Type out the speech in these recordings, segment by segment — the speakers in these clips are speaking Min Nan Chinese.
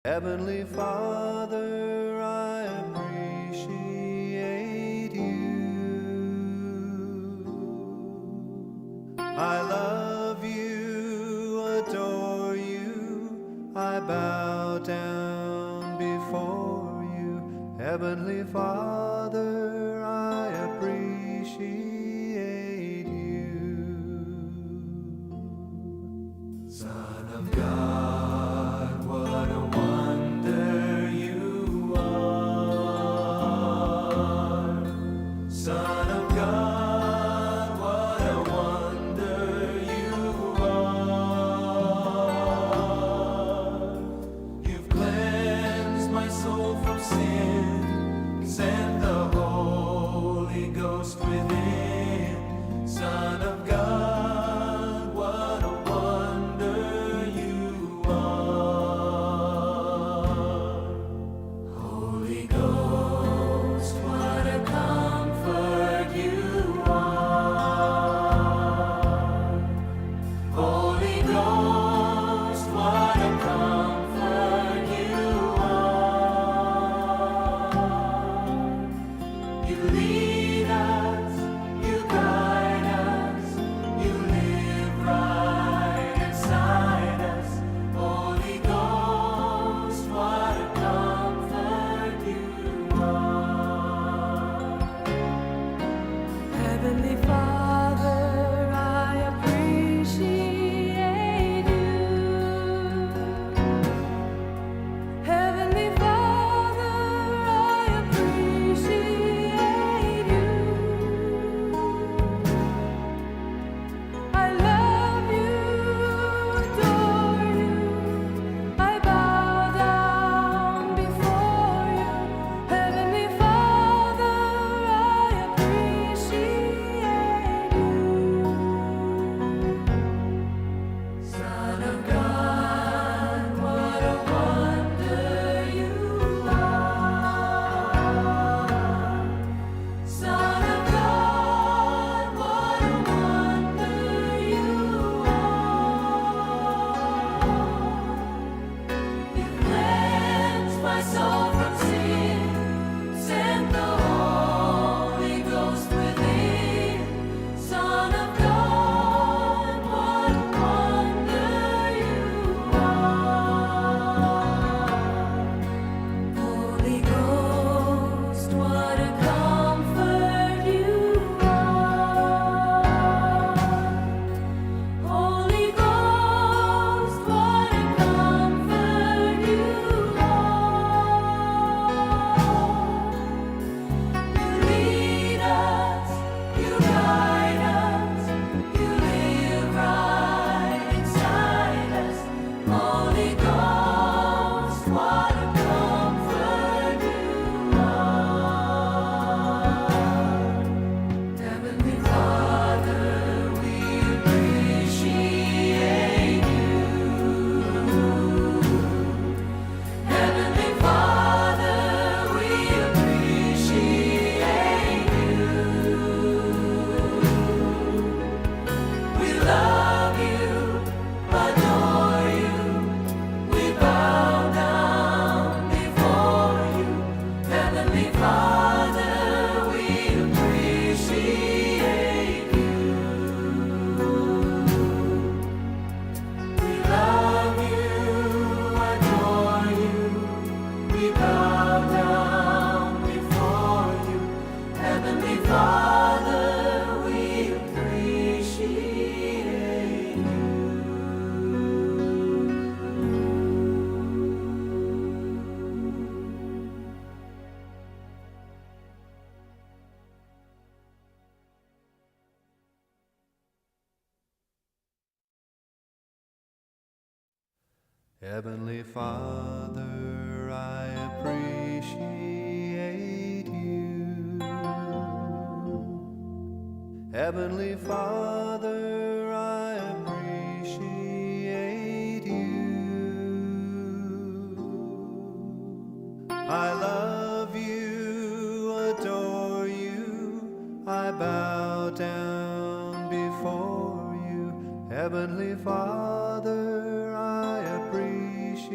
Heavenly Father, I appreciate you. I love you, adore you, I bow down before you. Heavenly Father, I appreciate you. Son of God, what a wonder you are. Son of God, what a wonder you are. You've cleansed my soul from sin, sent the Holy Ghost within. Son of God, what a wonder you are. Holy Ghost, what a comfort you are. Holy Ghost, what a comfort you are. You lead us, you guide us, you live right inside us. Holy Ghost, what a comfort you are. Heavenly Father, I appreciate you. Heavenly Father, I appreciate you. I love you, adore you. I bow down before you. Heavenly Father, I appreciate you. Son of God, what a wonder you are. Son of God, what a wonder you are. You cleansed my soul from sin, sent the Holy Ghost within. Son of God, what a wonder you are. Holy Ghost, what a comfort you are. Holy Ghost, what a comfort you are. You lead us, you guide us, you live right inside us. Holy Ghost, what a comfort you are. Heavenly Father, we appreciate you. Heavenly Father, we appreciate you. We love you, adore you. We bow down before you. Heavenly Father, we appreciate you. We love you, adore you. We bow down before you. Heavenly Father, we appreciate you. Heavenly Father, I appreciate you. Heavenly Father, I appreciate you. I love you, adore you, I bow down before you. Heavenly Father, I appreciate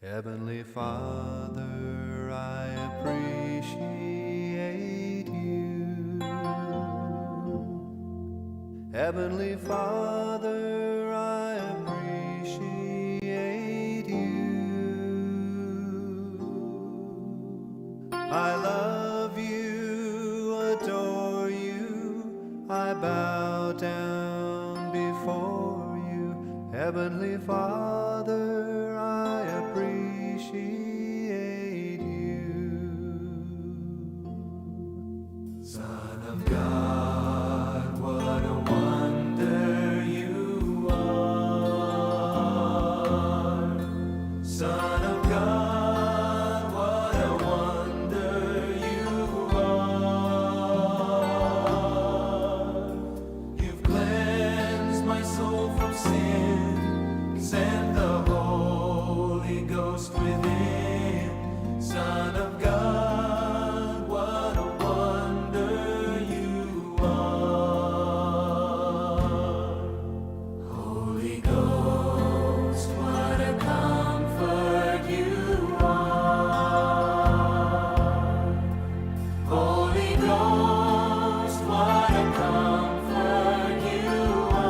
Heavenly Father, I appreciate you. Heavenly Father, I appreciate you. I love you, adore you, I bow down before you. Heavenly Father, I appreciate you. Son of God, what a wonder you are. Son of God, what a wonder you are. You've cleansed my soul from sin, sent the Holy Ghost within. Son of God, what a wonder you are. Holy Ghost, what a comfort you are. Holy Ghost, what a comfort you are.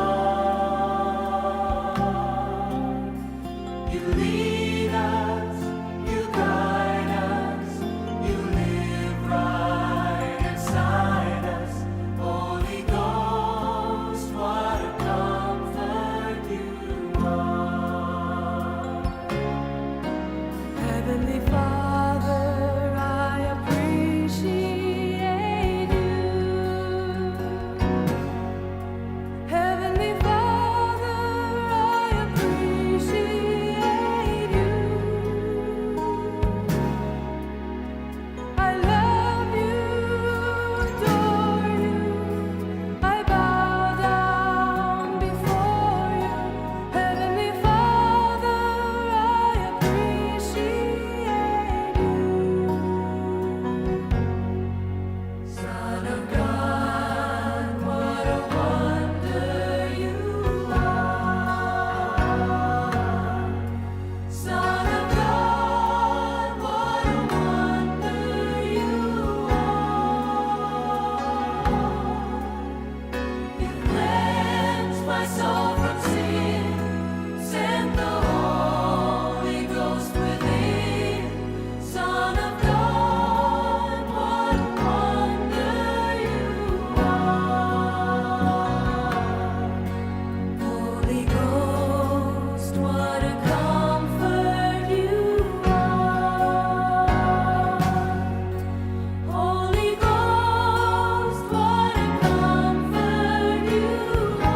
You lead us, you guide us, you live right inside us. Holy Ghost, what a comfort you are. Heavenly Father, I appreciate you. Heavenly Father, I appreciate you. I love you, adore you. I bow down before you. Heavenly Father, I appreciate you. Son of God, what a wonder you are. Son of God, what a wonder you are. You cleansed my soul from sin, sent the Holy Ghost within. Son of God, what a wonder you are. Holy Ghost, what a comfort you are. Holy Ghost, what a comfort you are.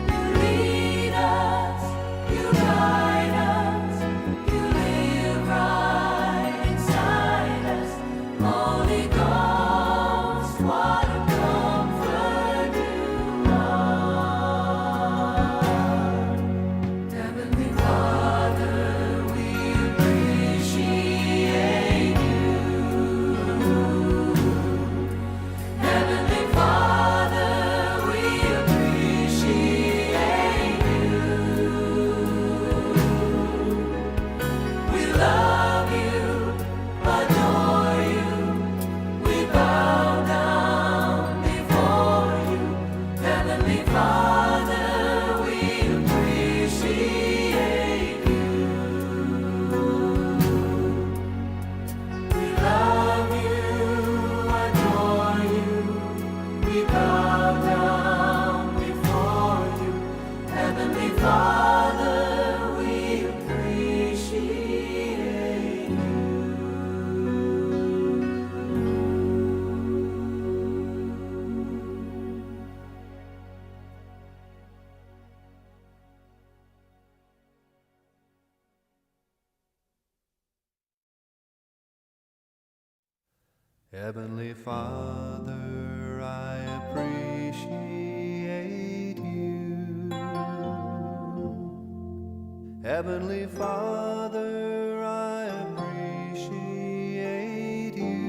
You lead us, you guide us, you live right inside us. Holy Ghost, what a comfort you are. Heavenly Father, we appreciate you. Heavenly Father, we appreciate you. We love you, adore you. We bow down before you. Heavenly Father, we appreciate you. We love you, adore you. We bow down before you. Heavenly Father, we appreciate you. Heavenly Father, I appreciate you. Heavenly Father, I appreciate you.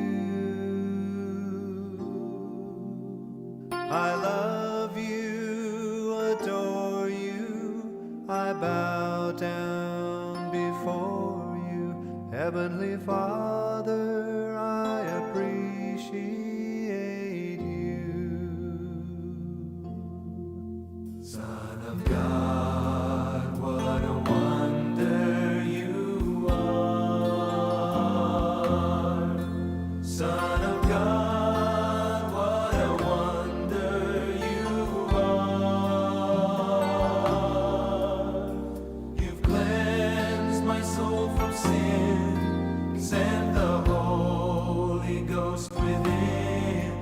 I love you, adore you, I Bow down before you. Heavenly Father, I appreciate you. Son of God, what a wonder you are. Son of God, what a wonder you are. You've cleansed my soul from sin, sent the Holy Ghost within.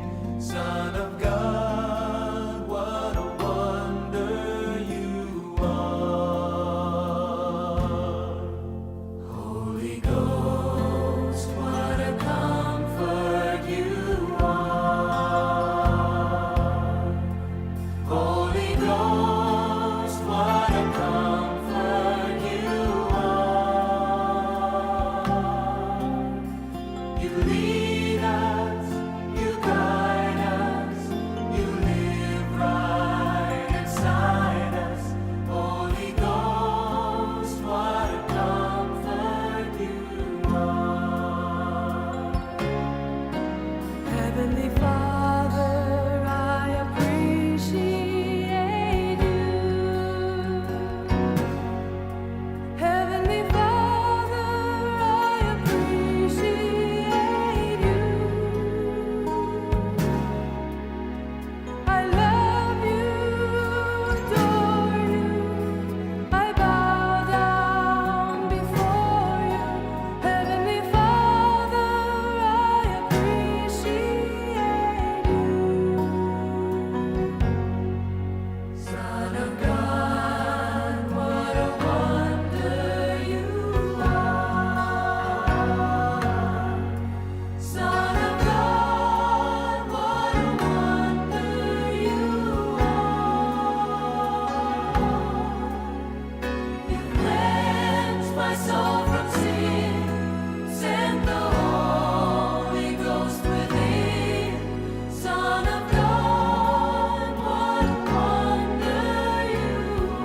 Son of God, what a wonder you are. Holy Ghost, what a comfort you are. Holy Ghost, what a comfort you are. You lead us, you guide us, you live right inside us. Holy Ghost, what a comfort you are. Heavenly Father, I appreciate you. Heavenly Father, I appreciate you. I love you, adore you. I bow down before you. Heavenly Father, I appreciate you. Son of God, what a wonder you are. Son of God, what a wonder you are. You cleansed my soul from sin, sent the Holy Ghost within. Son of God, what a wonder you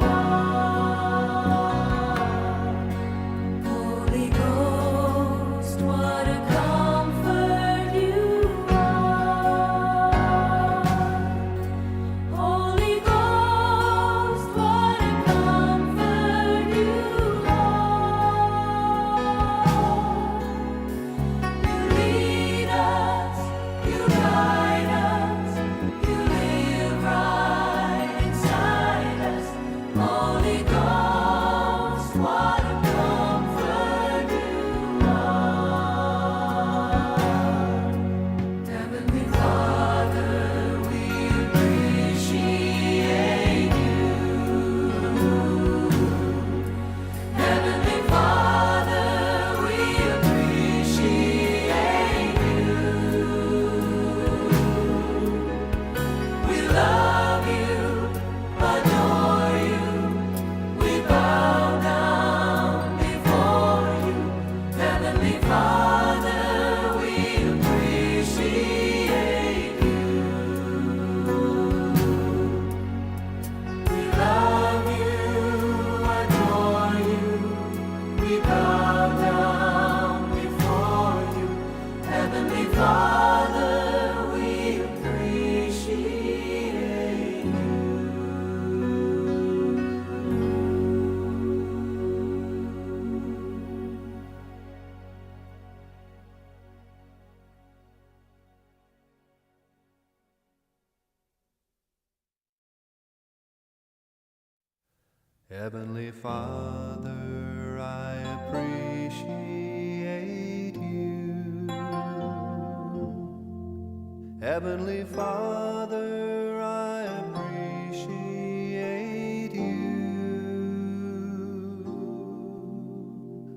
are. Holy Ghost, what a comfort you are. Holy Ghost, what a comfort you are. You lead us, you guide us, you live right inside us. Holy Ghost, what a comfort you are. Heavenly Father, we appreciate you. Heavenly Father, we appreciate you. We love you, adore you. We bow down before you. Heavenly Father, we appreciate you. We love you, adore you. We bow down before you. Heavenly Father, we appreciate you. Heavenly Father, I appreciate you. Heavenly Father, I appreciate you.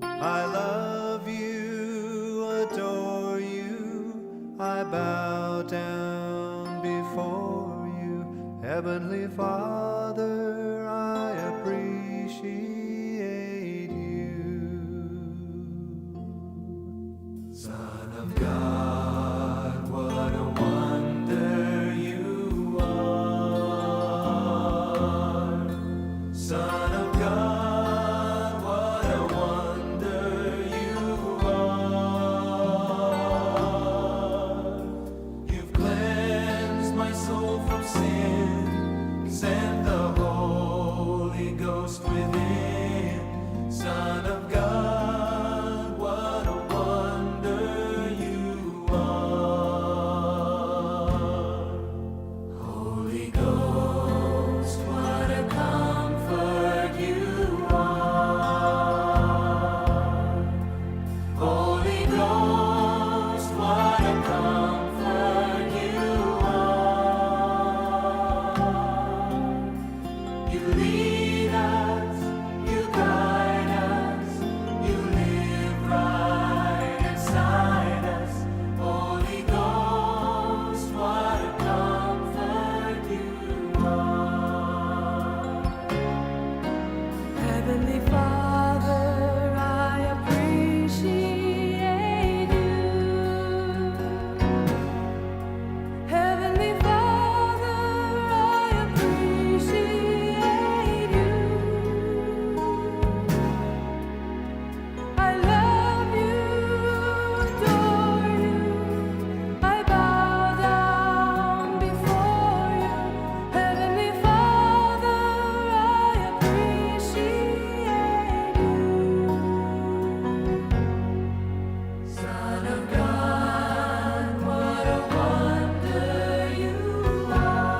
I love you, adore you, I bow down before you. Heavenly Father, I appreciate you. Son of God, what a wonder you are. Son of God, Sin, sent the Holy Ghost within. Son of God, what a wonder you are. Holy Ghost, what a comfort you are. Holy Ghost, what a comfort you are. You lead us, you guide us, you live right inside us. Holy Ghost, what a comfort you are. Heavenly Father, I appreciate you. Heavenly Father, I appreciate you. I love you, adore you. I bow down before you. Heavenly Father, I appreciate you. Son of God, what a wonder you are.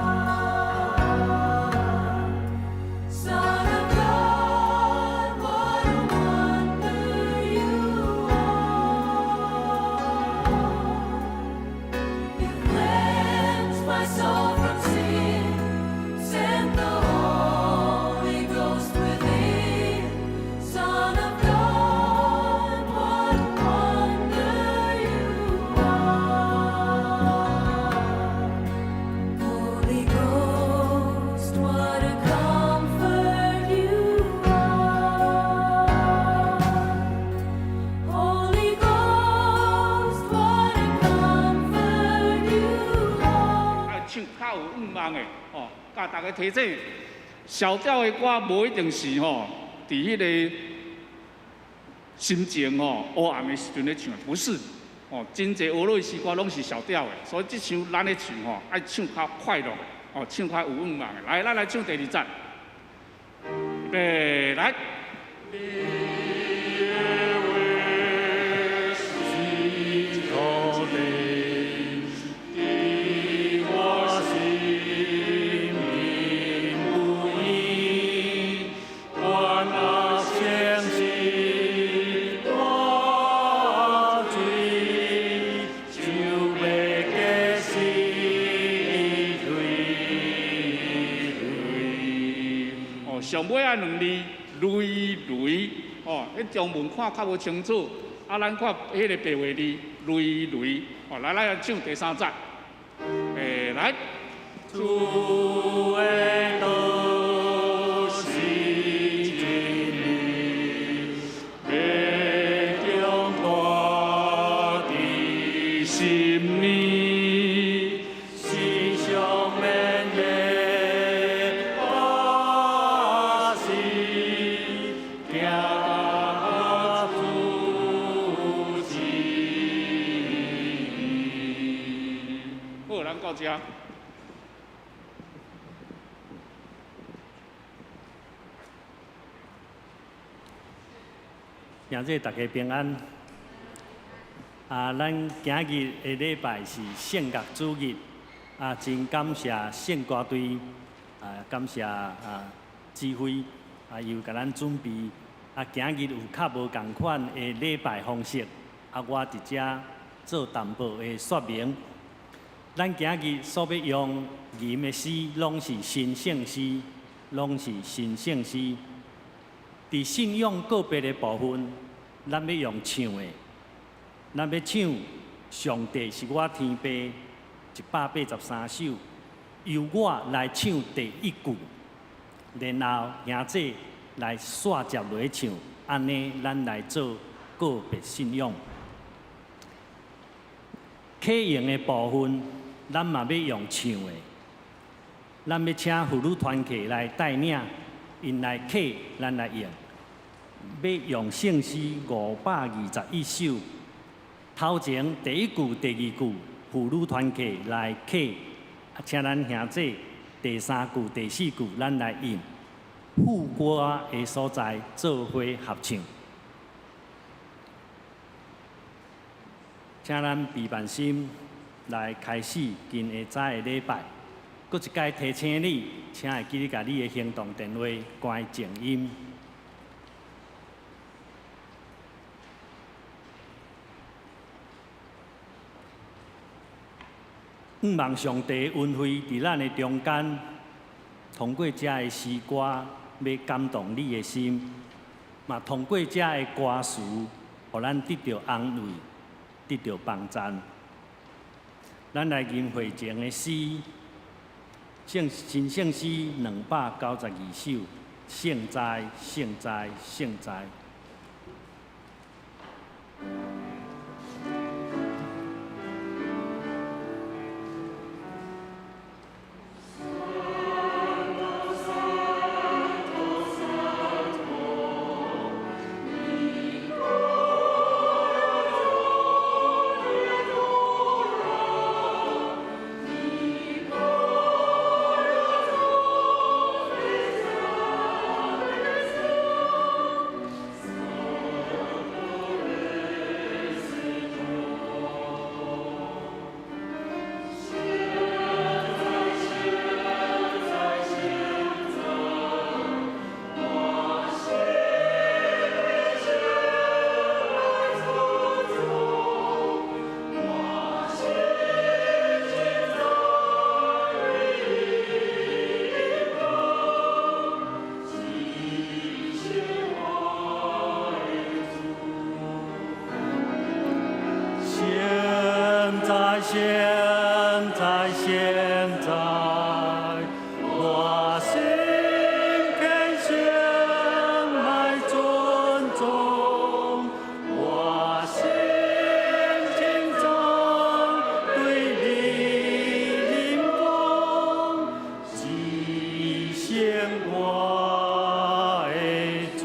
Son of God, what a wonder you are. You cleansed my soul from sin, sent the Holy Ghost within. Son of God, what a wonder you are. Holy Ghost, what a comfort you are. Holy Ghost, what a comfort you are. 愛唱較有願望的，吼，共大家提醒，小調的歌無一定是吼，佇彼个心情吼黑暗的時陣咧唱，不是，哦，真濟俄羅斯歌攏是小調的，所以這首咱咧唱吼，愛唱較快樂的，哦，唱較有願望的。來，咱來唱第二節，預備來。你的話是真理，佇我心裡無疑，願阿相信我罪，就欲結死累累。哦，上尾仔兩字累累，哦，彼中文看較無清楚，啊，咱看彼个白話字累累，哦，來，咱來唱第三節，來。主的道是真理，欲強大佇心裡，世上免的百姓，行主旨意。好，咱到遮。兄弟大家平安。啊，咱今日的禮拜是聖樂主日，啊，真感謝聖歌隊，啊，感謝啊指揮，啊，又共咱準備。啊，今日有較無仝款的禮拜方式，啊，我佇遮做淡薄的說明。咱今日所欲用吟的詩，攏是新聖詩，攏是新聖詩。佇信仰告別的部分，咱欲用唱的，咱欲唱上帝是我天父183首，由我來唱第一句，然後兄弟來煞接落去唱，按呢咱來做告別信仰。啟用的部分，咱嘛欲用唱的，咱欲請婦女團契來帶領，𪜶來啟，咱來應。欲用聖詩521首，頭前第一句、第二句，婦女團契來啟，啊，請咱兄姊第三句、第四句，咱來用副歌的所在做伙合唱。請咱備辦心來開始今下早的禮拜。閣一擺提醒你，請會記得共你的行動電話關靜音。向望上帝恩惠佇咱的中間，通過這个詩歌，欲感動你的心，嘛通過這个歌詞，予咱得著安慰，得著幫贊。咱來吟會前的詩，聖新聖詩292首，聖哉，聖哉，聖哉。聖哉，聖哉，聖哉，我心虔誠來尊崇，我心稱讚對你靈光，至聖我的主。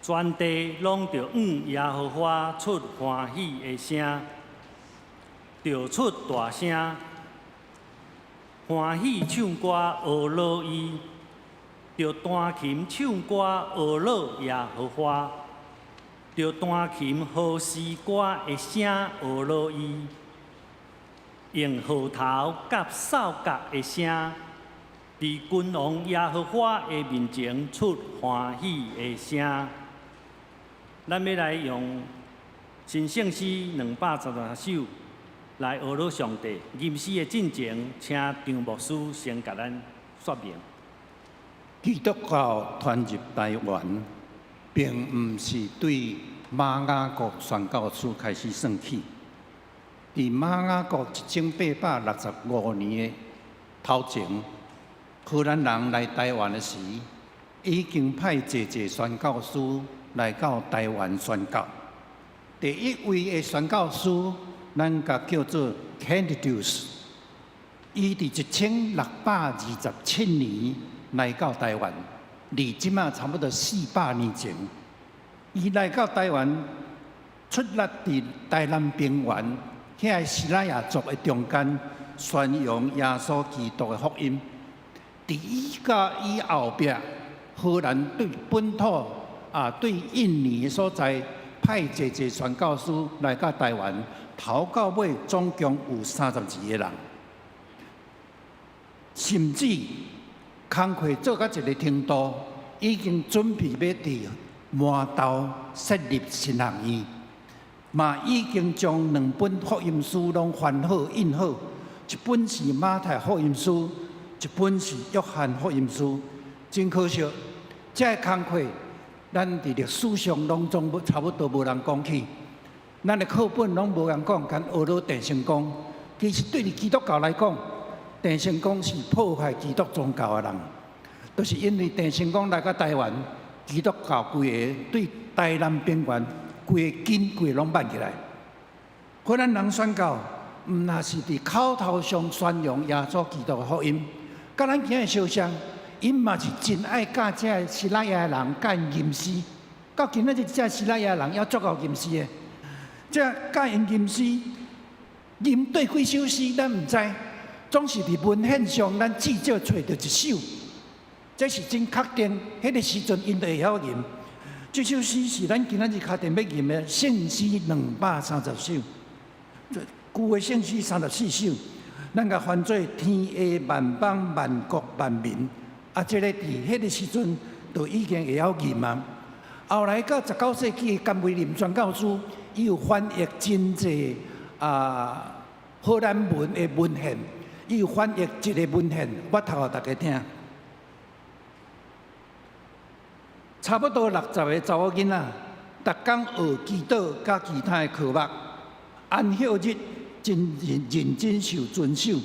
全地攏著向耶和華出歡喜的聲，著出大聲，歡喜唱歌呵咾伊，著彈琴唱歌呵咾耶和華，著彈琴和詩歌的聲呵咾伊，用號頭佮哨角的聲，佇君王耶和華的面前出歡喜的聲。咱欲來用新聖詩233首來呵咾上帝。吟詩的進前，請張牧師先共咱說明。基督教傳入台灣，並毋是對瑪雅各宣教師開始算起。佇瑪雅各1865年的頭前，荷蘭人來台灣的時，已經派濟濟宣教師來到台灣宣教。第一位的宣教師，咱共叫做 Candidius，伊佇1627年來到台灣，離這馬差不多400年前。伊來到台灣，出力佇台南平原遐个西拉雅族的中間，宣揚耶穌基督的福音。佇伊佮伊後壁，荷蘭對本土啊，對印尼的所在派濟濟宣教師來到台灣，頭到尾總共有32個人，甚至工課做到一個程度，已經準備欲佇麻豆設立神學院，嘛已經將兩本福音書攏翻好印好，一本是馬太福音書，一本是約翰福音書。真可惜，這个工課咱佇歷史上攏總無差不多無人講起，咱的課本攏無人講，干呵咾鄭成功。其實對基督教來講，鄭成功是破壞基督宗教的人，就是因為鄭成功來到台灣，基督教規個對台南平原規个根規個攏挽起來。荷蘭人宣教，毋若是佇口頭上宣揚耶穌基督的福音，佮咱今日相像，𪜶嘛是真愛教這个西拉雅的人教𪜶吟詩。到今仔日，這西拉雅人猶足𠢕吟詩的，這教𪜶吟詩，吟對幾首詩，咱毋知，總是佇文獻上，咱至少揣著一首，這是真確定。彼个時陣，𪜶就會曉吟。這首詩是咱今仔日敲定欲吟的聖詩230首，舊的聖詩34首，咱共翻做天下萬邦萬國萬民。啊，這個佇彼个時陣就已經會曉吟啊。後來到19世紀，甘為霖宣教師，伊有翻譯真濟啊荷蘭文的文獻，伊有翻譯一個文獻，我讀予大家聽。差不多60個查某囡仔，逐工學祈禱佮其他的科目，安息日真認認真受遵守。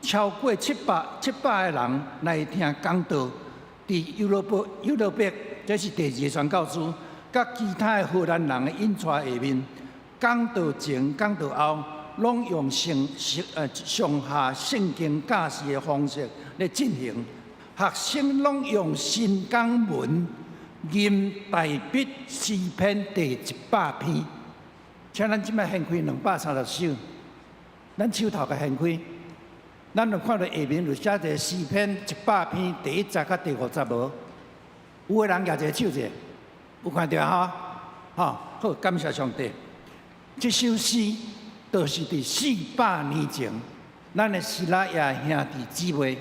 超過700個人來聽講道。佇優羅伯，這是第二个宣教師，佮其他的荷蘭人的引帶下面，講道前、講道後，攏用上下聖經教示的方式來進行。學生攏用新港文吟大筆詩篇第100篇。請咱這擺掀開230首，咱手頭共掀開。咱就看著下面有寫一个詩篇100篇第1節佮第5節無？有的人舉一个手者，有看著吼？吼，好，感謝上帝。這首詩就是佇400年前，咱的西拉雅兄弟姊妹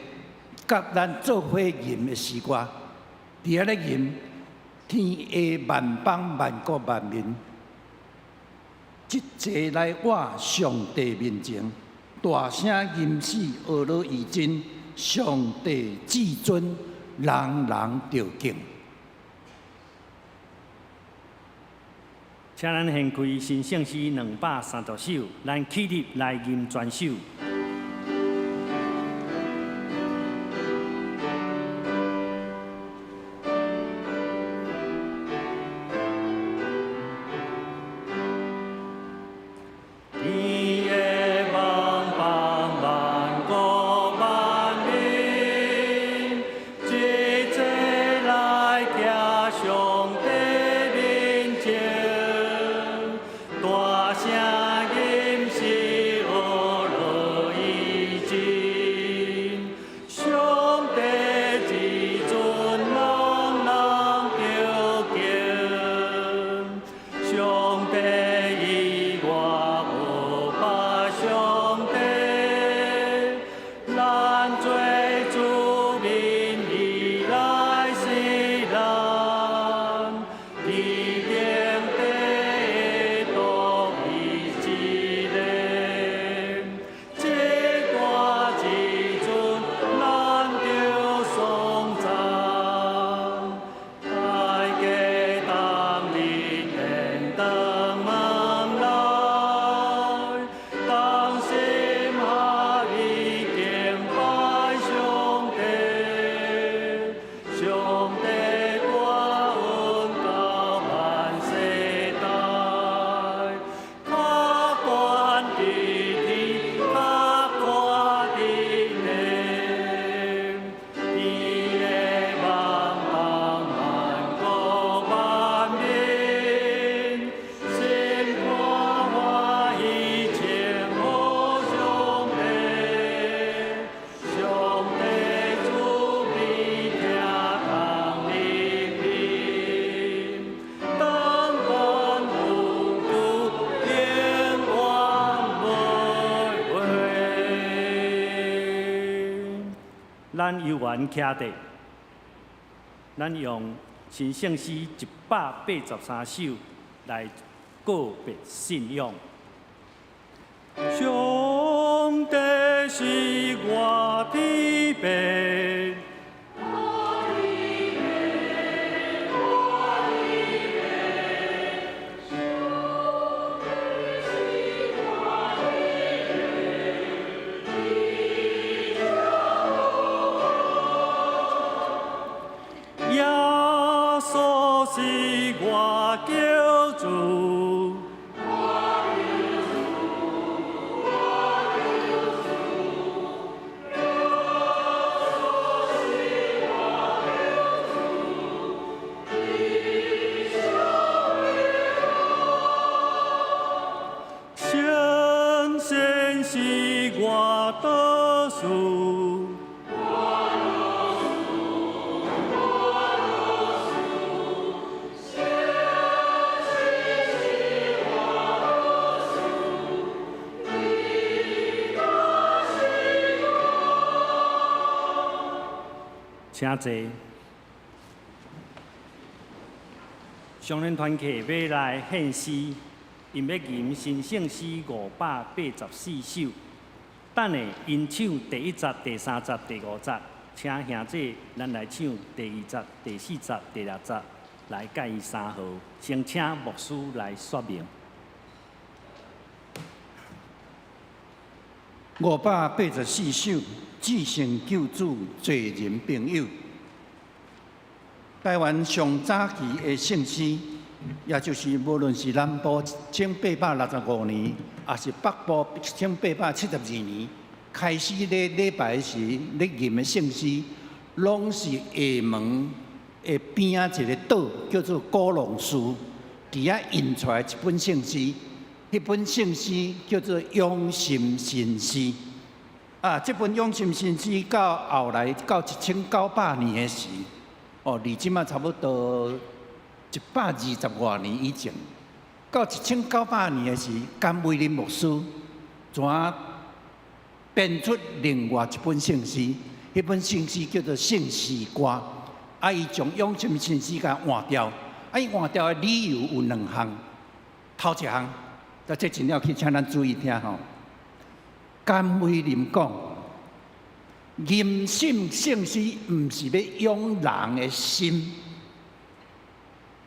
佮咱做伙吟的詩歌，佇遐咧吟天下萬邦萬國萬民，齊齊來我上帝面前。大聲吟詩，呵咾伊真，上帝至尊，人人著敬。請咱掀開新聖詩230首，咱起立來吟全首。天下萬邦萬國萬民，齊齊來行上帝面。咱有緣徛佇，咱用新聖詩183首來告別信仰。上帝是我的父。耶穌是我救主。聖神是我導師。請坐。上年團契欲來獻詩，𪜶欲吟新聖詩584首。等下𪜶唱第一節、第三節、第五節，請兄姊咱來唱第二節、第四節、第六節，來佮伊三和。先請牧師來說明。584首，至聖救主做人朋友。台灣上早期的聖詩，也就是無論是南部1865年，抑是北部1872年，開始咧禮拜時咧吟的聖詩，攏是廈門的邊仔一個島叫做古浪事，佇遐印出來一本聖詩，彼本聖詩叫做《養心新詩》。啊，這本《養心新詩》到後來到1900年的時，哦，離這馬差不多120外年以前，到1900年的時，甘威林牧師怎編出另外一本聖詩？彼本聖詩叫做《聖詩歌》。啊，伊將《養心新詩》共換掉。啊，伊換掉的理由有兩項。頭一項，這真要緊，請咱注意聽吼。甘威林講，吟聖聖詩毋是欲養人的心，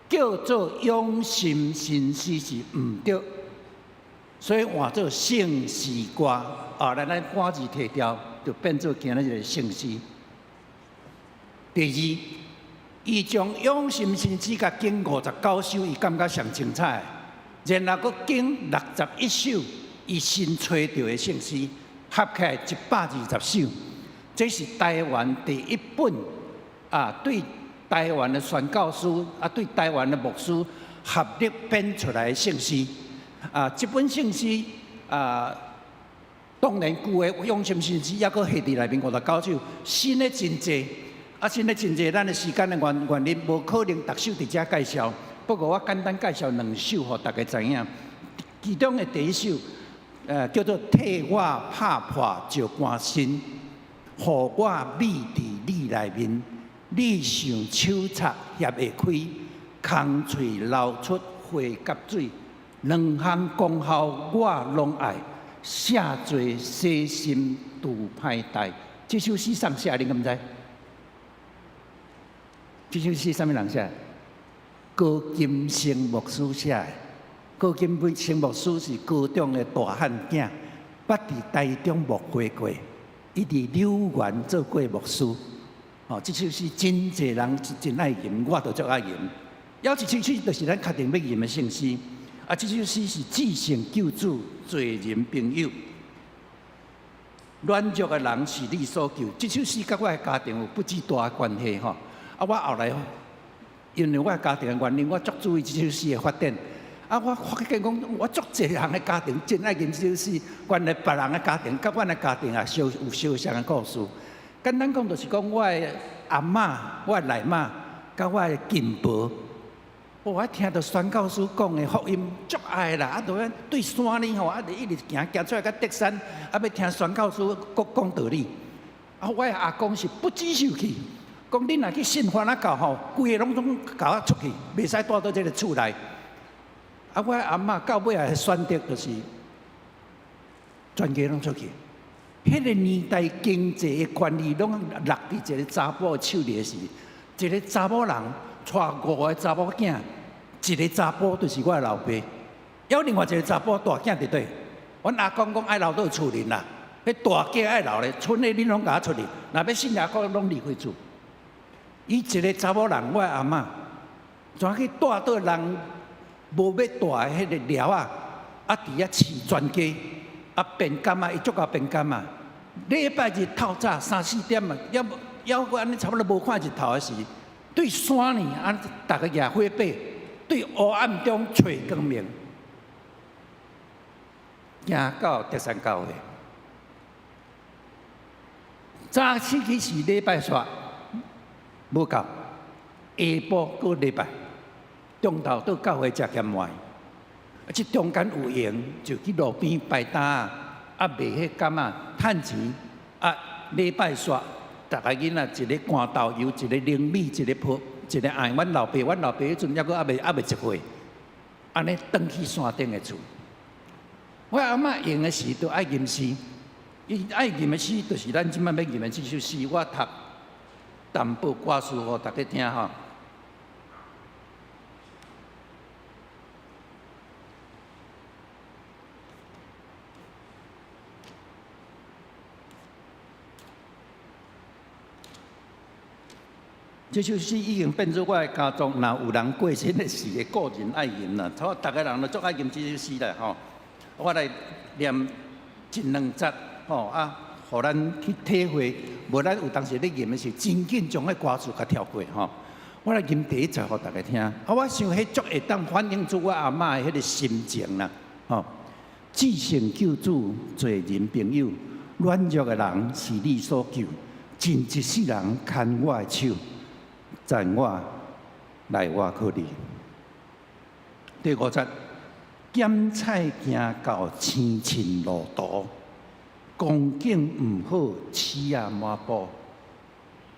叫做養心新詩是毋對，所以換做聖詩歌。啊，咱咱漢字提掉，就變做今仔日的聖詩。第二，伊將養心新詩共揀59首，伊感覺上精彩，然後閣揀61首，伊新揣著的聖詩，合起來120首。這是台灣第一本啊，對台灣的宣教師啊，對台灣的牧師合力編出來的聖詩。啊，這本聖詩啊，當然舊的養心新詩猶閣下佇內面59首，新的真濟，啊，新的真濟，咱的時間的原因，無可能逐首佇遮介紹。不過我簡單介紹兩首，予大家知影。其中的第一首，叫做替我拍破石棺身，予我覕佇你內面。你像手插合會開，空喙流出花甲水，兩項功效我攏愛。寫做洗心除歹代。這首詩誰寫？恁敢知？這首詩啥物人寫？高金生牧師寫的。高金生牧師是高中的大漢囝，捌佇台中牧會過，伊佇柳園做過牧師。哦，這首詩真濟人真愛吟，我都足愛吟。猶一首詩就是咱確定欲吟的聖詩。啊，這首詩是至聖救主做人朋友，軟弱的人是你所救。這首詩佮我的家庭有不止大關係吼。啊，我後來因為我的家庭的原因，我足注意這首詩的發展。啊，我發現講，我足濟人的家庭真愛吟這首詩，原來別人的家庭佮阮的家庭也相有相像的故事。簡單講，就是講我的阿嬤、我的內媽，佮我的舅婆，我聽著宣教師講的福音足愛啦，啊，就按對山裡吼，啊，就一直行行出來到竹山，啊，欲聽宣教師閣講道理。啊，我阿公是不止受氣，講恁若去信番仔教吼，規个攏總共我出去，袂使蹛佇這个厝內。啊，我阿嬤到尾仔選擇就是全家攏出去。彼个年代經濟的權利攏落佇一个查埔的手裡時，一個查某人帶五個查某囝，一個查埔就是我的老爸，有另外一個查埔大囝佇佗？阮阿公講愛留佇厝裡啦，彼大囝愛留咧，賰的恁攏共我出去，若欲信耶穌攏離開厝。伊一個查某人，我的阿嬤，怎去蹛佇人無欲蹛的彼個寮仔，啊，佇遐飼全家，啊，編柑仔，伊足𠢕編柑仔。禮拜日透早三四點啊，猶猶閣按呢差不多無看日頭的時，對山呢，啊，逐个舉火把，對黑暗中揣光明，行到德山教會。早起去是禮拜煞，無夠，下晡閣禮拜，中晝到教會食鹹糜。啊，這中間有閒就去路邊擺擔仔，啊賣彼柑仔，趁錢。啊，禮拜煞，逐个囡仔一个乾豆油，一個冷米，一个泡，一个愛。阮老爸，阮老爸彼陣猶閣猶未一歲，按呢轉去山頂的厝。我阿嬤閒的時就愛吟詩，伊愛吟的詩就是咱這擺欲吟的這首詩，我讀淡薄歌詞予大家聽吼。這首詩已經變做我的家族，若有人過身的時的個人愛吟啦，所以逐个人都足愛吟這首詩啦吼。我來念一兩節吼啊，予咱去體會。無咱有當時咧吟的時，真緊將彼歌詞共跳過吼。我來吟第一節予大家聽。啊，我想彼足會當反映出我阿嬤的彼個心情啦吼。至聖救主做人朋友，軟弱的人是你所救，盡一世人牽我的手。讚我來倚靠你。第五節，鹹菜行到青青路途，光景毋好，痴仔滿布。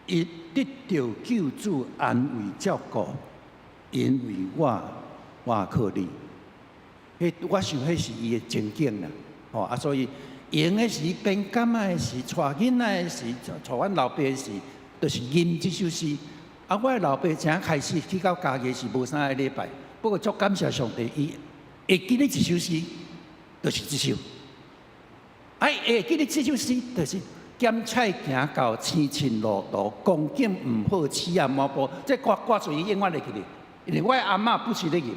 伊得著救主安慰照顧，因為我倚靠你。彼我想彼是伊的情景啦，吼啊！所以閒的時，編柑仔的時，帶囡仔的時，帶阮老爸的時，就是吟這首詩。啊！我的老爸才開始去到嘉義是無啥愛禮拜，不過足感謝上帝，伊會記得一首詩，就是這首。哎，會記得這首詩，就是鹹菜行到青青路途，光景毋好，痴仔滿布。這歌歌詞伊永遠會記得，因為我的阿嬤不時咧吟，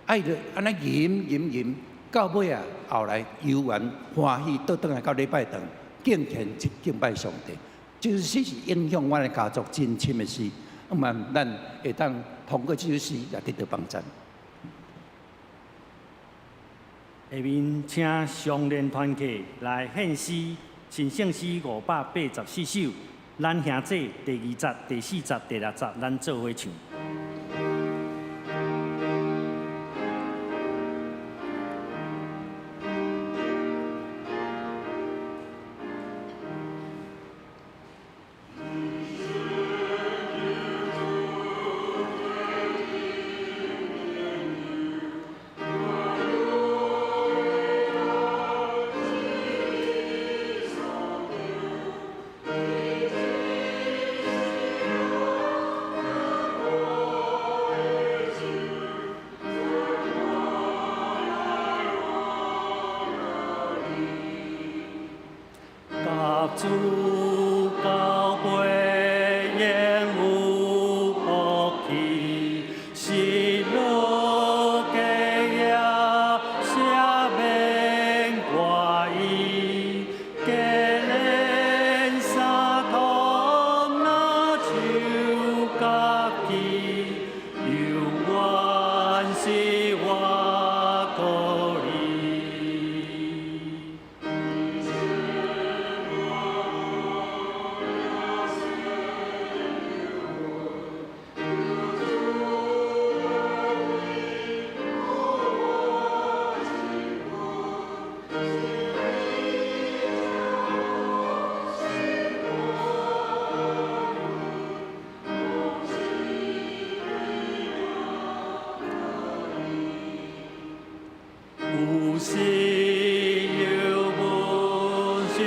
啊伊就按呢吟吟吟，到尾啊，後來猶原歡喜，倒轉來到禮拜堂敬虔敬拜上帝。這首詩是影響阮的家族真深的詩。那麼，咱會當通過這首詩來得到幫助。下面請常年團契來獻詩，神聖詩584首，咱兄弟第二節、第四節、第六節，咱做伙唱。主交陪永有福氣，失落家業赦免掛意，結連三通若手夾起，猶原是倚靠你。有時又無受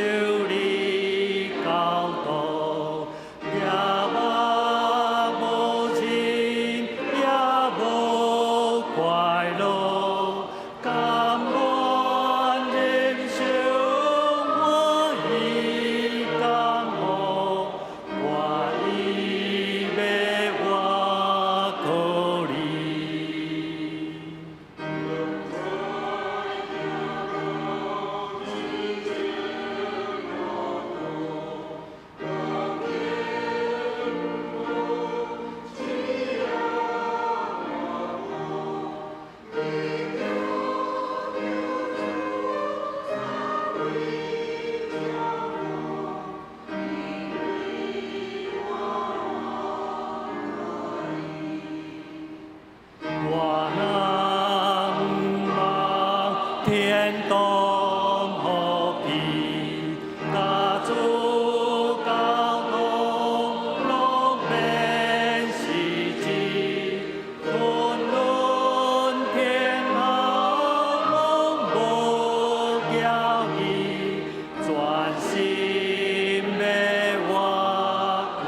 你教導，也無情，也無快樂，甘願忍受我已感悟，我已欲活靠你。我若毋望天堂福氣，佮主交通攏免死志，昆崙天后攏無交易，專心欲活靠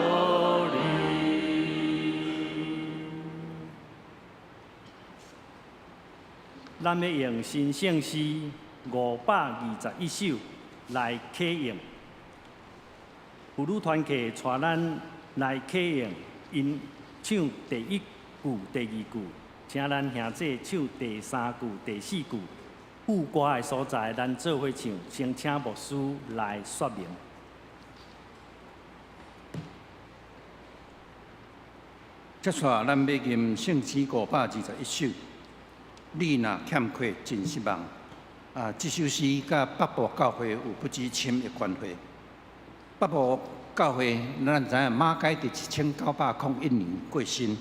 你。咱欲用新聖詩521首來啟應，婦女團契帶咱來啟應，𪜶唱第一句、第二句，請咱兄弟唱第三句、第四句。副歌的所在，咱做伙唱，先請牧師來說明。接紲咱欲吟聖詩521首。你若欠缺，真失望。啊，這首詩佮北部教會有不止深的關係。北部教會，咱知影馬偕佇1901年過身，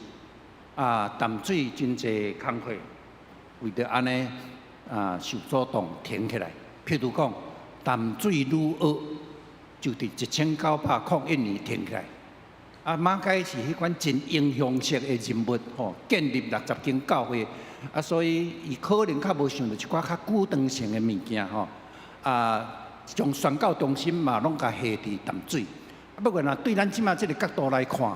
啊，淡水真濟工課，為著按呢啊受阻擋停起來。譬如講，淡水女學就佇1901年停起來。啊，馬偕是彼款真英雄式的人物，吼，建立60間教會。啊，所以伊可能較無想著一寡較久長性的物件吼，啊，將宣教中心嘛攏共下佇淡水。啊，不過若對咱這馬這个角度來看，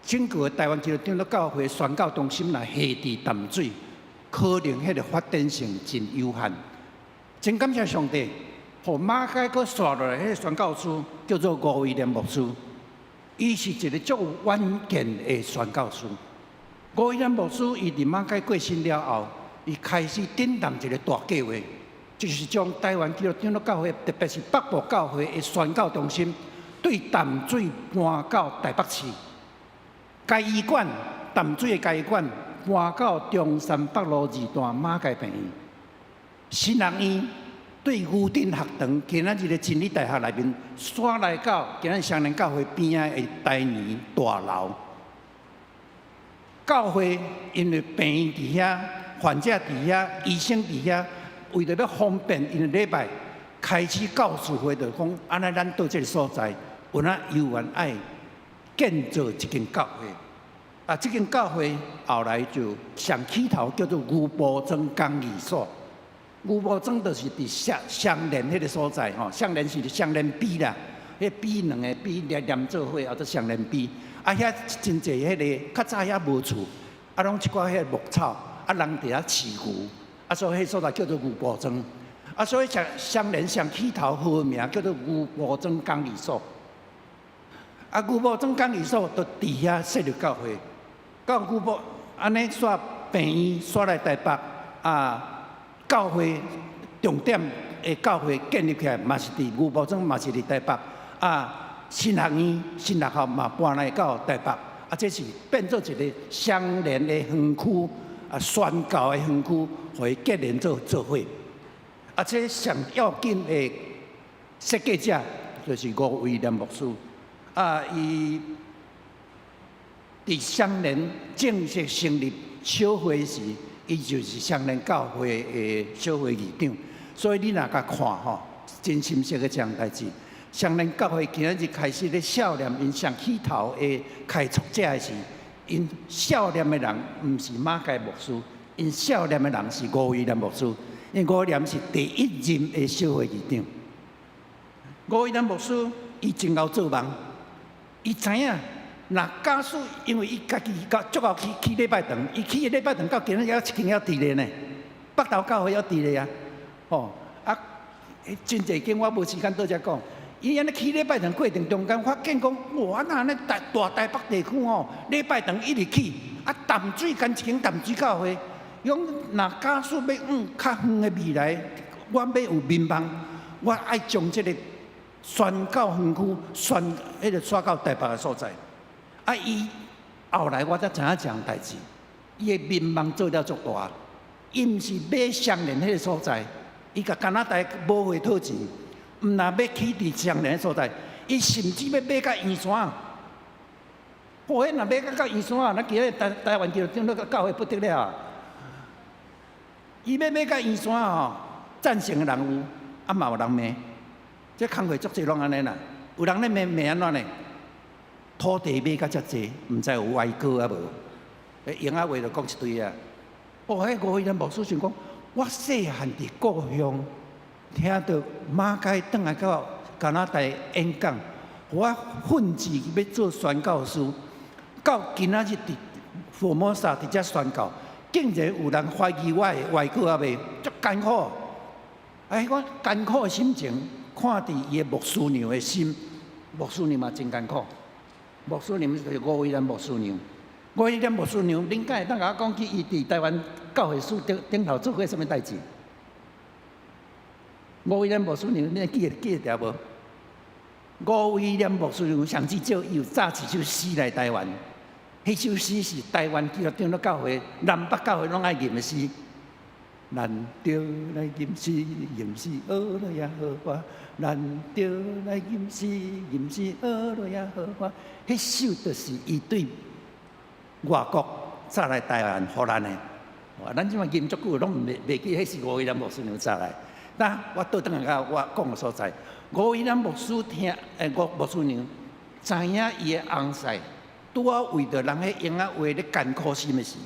整個台灣基督長老教會宣教中心若下佇淡水，可能彼个發展性真有限。真感謝上帝，予馬偕閣紲落來彼个宣教師叫做吳威廉牧師，伊是一个足有遠見的宣教師。吳威廉牧師伊佇馬偕過身了後，伊開始展動一个大計劃，就是將台灣基督長老教會，特別是北部教會的宣教中心，對淡水搬到台北市，嘉義館淡水的嘉義館搬到中山北路二段馬偕病院，新人院對牛津學堂今仔日的真理大學內面，徙來到今仔日雙連教會邊仔的台年大樓。教會因為病院佇遐，患者佇遐，醫生佇遐，為著欲方便𪜶禮拜，開始教士會就講，按呢咱到這个所在，有哪猶原愛建造一間教會。啊，這間教會後來就上起頭叫做牛埔莊講義所。牛埔莊就是佇雙雙連彼个所在吼，雙連是雙連埤啦，彼埤兩個埤連連做伙，叫做雙連埤。啊，遐真濟彼个較早遐無厝，啊，攏一寡彼个牧草，啊，人佇遐飼牛，啊，所以彼所在叫做牛埔莊。啊，所以雙雙連上起頭號名叫做牛埔莊講義所。啊，牛埔莊講義所就佇遐設立教會，到牛埔按呢徙病院徙來台北，啊，教會重點的教會建立起來，嘛是佇牛埔莊，嘛是佇台北，啊。新學院、新學校嘛搬來到台北，啊，這是變做一个雙連的園區，啊，宣教的園區，予伊結連做做伙。啊，這上要緊的設計者就是吳威廉牧師，啊，伊佇雙連正式成立小會時，伊就是雙連教會的小會議長，所以你若共看吼，真深刻的這項代誌。雙連教會今仔日開始咧數念𪜶上起頭的開創者的時，𪜶數念的人毋是馬偕牧師，𪜶數念的人是吳威廉牧師。因為吳威廉是第一任的修會議長。吳威廉牧師伊真𠢕做夢，伊知影，若假使因為伊家己較足𠢕去起禮拜堂，伊起的禮拜堂到今日猶一間猶佇咧呢，北投教會猶佇咧啊，吼啊，真濟間我無時間倒遮講。伊按呢起禮拜堂過程中間，發現講，哇！哪按呢大大台北地區吼，禮拜堂一直起，啊淡水干一間淡水教會，伊講若假使要往較遠的未來，我欲有眠夢，我愛將這個宣教園區宣彼個帶到台北的所在。啊，伊後來我才知影一項代誌，伊的眠夢做了足大，伊毋是買雙連彼個所在，伊共加拿大無會討錢。毋若欲起佇雙連的所在，伊甚至欲買甲圓山。哦，彼若買甲到圓山啊，咱今日台台灣基督長老教會不得了啊！伊欲買甲圓山吼，贊成的人有，啊嘛有人罵。這工課足濟攏按呢啦，有人咧罵罵按怎呢？土地買甲遮濟，毋知有歪哥啊無？閒仔話就講一堆啊。哦，彼吳威廉牧師想講，我細漢佇故鄉。聽著馬偕轉來到加拿大演講，予我奮志欲做宣教師，到今仔日佇福爾摩沙佇遮宣教，竟然有人懷疑我的外國啊未，足艱苦。哎，我艱苦的心情，看佇伊的牧師娘的心，牧師娘嘛真艱苦。牧師娘就是吳威廉牧師娘，吳威廉牧師娘，恁敢會當共我講起伊佇台灣教會史頂頂頭做過啥物代誌？吳威廉牧師娘，你記得記得著無？吳威廉牧師娘上至少伊有紮一首詩來台灣，彼首詩是台灣基督長老教會南北教會攏愛吟的詩。咱著來吟詩，吟詩阿羅耶和華。咱著來吟詩，吟詩阿羅耶和華。彼首就是伊對外國紮來台灣予咱的。咱這擺吟足久，攏毋袂袂記彼是吳威廉牧師娘紮來。那我倒轉來到我講的所在，吳威廉牧師聽，吳牧師娘知影伊的翁婿拄仔為著人彼閒仔話咧艱苦心的時，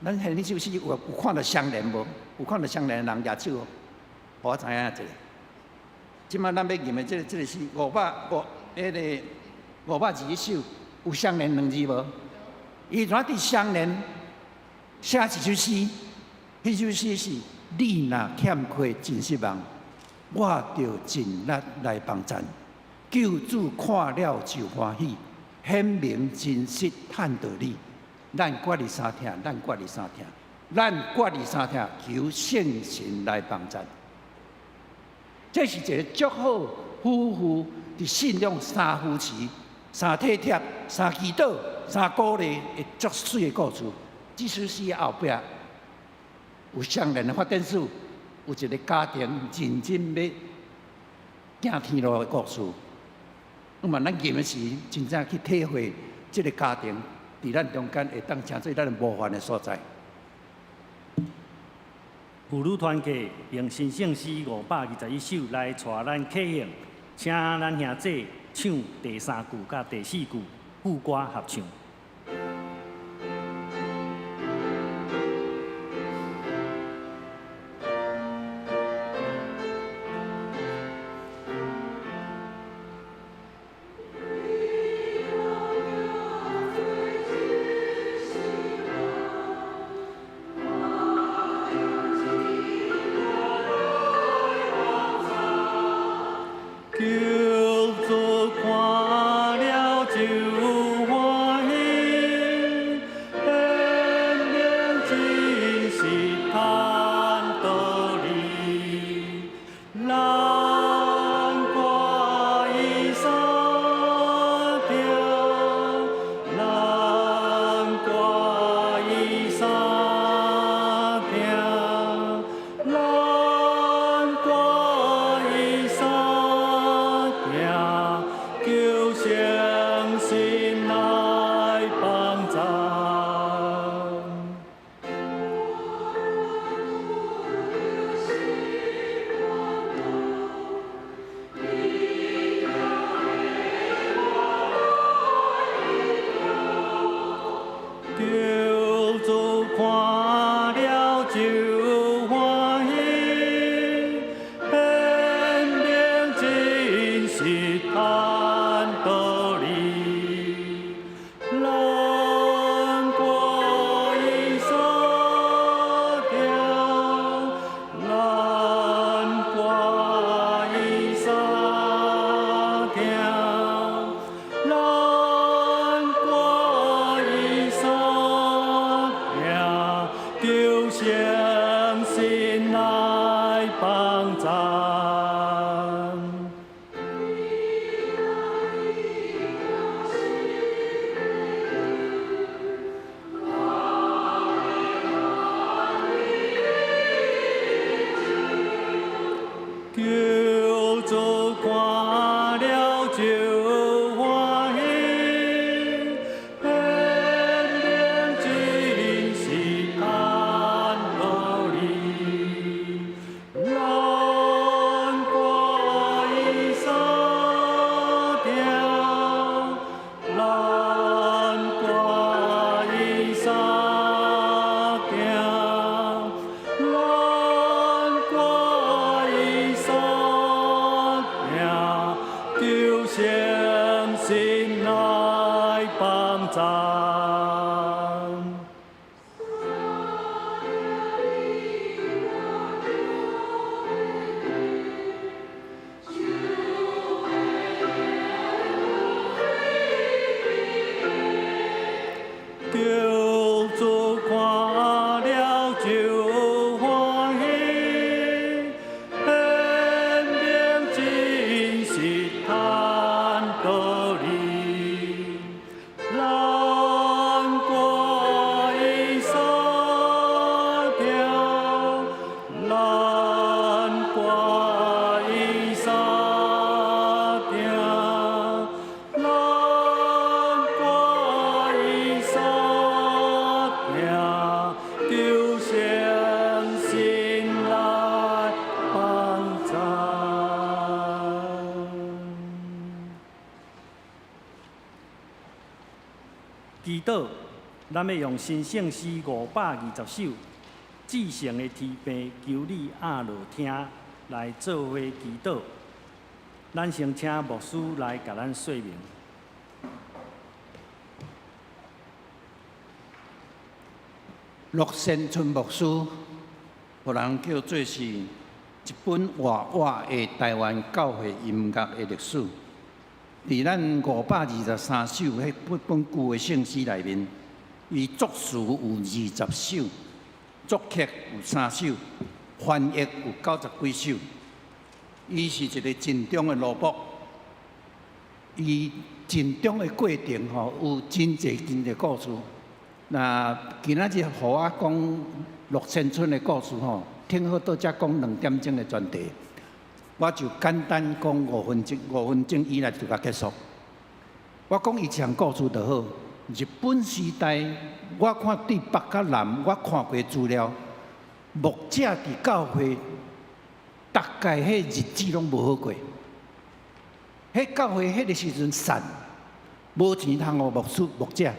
咱現彼首詩有有看著相連無？有看著相連的人舉手，予我知影一下。這擺咱欲吟的這個這個詩五百五，彼個521首有相連兩字無？伊怎佇相連寫一首詩？彼首詩是。你若欠缺真失望，我著盡力來幫贊。救主看了就歡喜，顯明真實趁著你。咱決二三聽，咱決二三聽，咱決二三聽，求聖神來幫贊。這是一個足好夫婦佇信仰三扶持、三體貼、三祈禱、三鼓勵的足媠的故事。這首詩後壁有雙連的發展史，有一個家庭認真欲行天路的故事。那麼咱吟的時，真正去體會這個家庭佇咱中間會當成做咱的模範的所在。婦女團契用新聖詩521首來帶咱啟應，請咱兄姊唱第三句佮第四句副歌合唱。救主看了就歡喜，讚。求主看了就歡喜，顯明真實坦道理，難怪伊相聽，難怪伊相聽，難怪伊相聽，求聖神來幫贊。求主看了就歡喜，顯明真實坦道理，難怪伊相聽，難怪伊相聽，難怪伊相聽，求聖神來幫贊。祈禱，咱欲用新聖詩520首，至聖的天父，求你掩落聽，來做伙祈禱。咱先請牧師來共咱說明。陸仙春牧師，予人叫做是一本活活的台灣教會音樂的歷史。佇咱523首彼本舊的聖詩內面，伊作詞有20首，作曲有3首，翻譯有90幾首。伊是一個盡忠的奴僕，伊盡忠的過程吼，有真濟真濟故事。那今仔日予我講陸仙春的故事吼，聽好到遮講兩點鐘的專題，我就簡單講五分鐘，5分鐘以內就共結束。我講伊一項故事就好。日本時代，我看對北佮南，我看過資料，牧者佇教會，逐概彼日子攏無好過。彼教會彼个時陣散，無錢通予牧師牧者。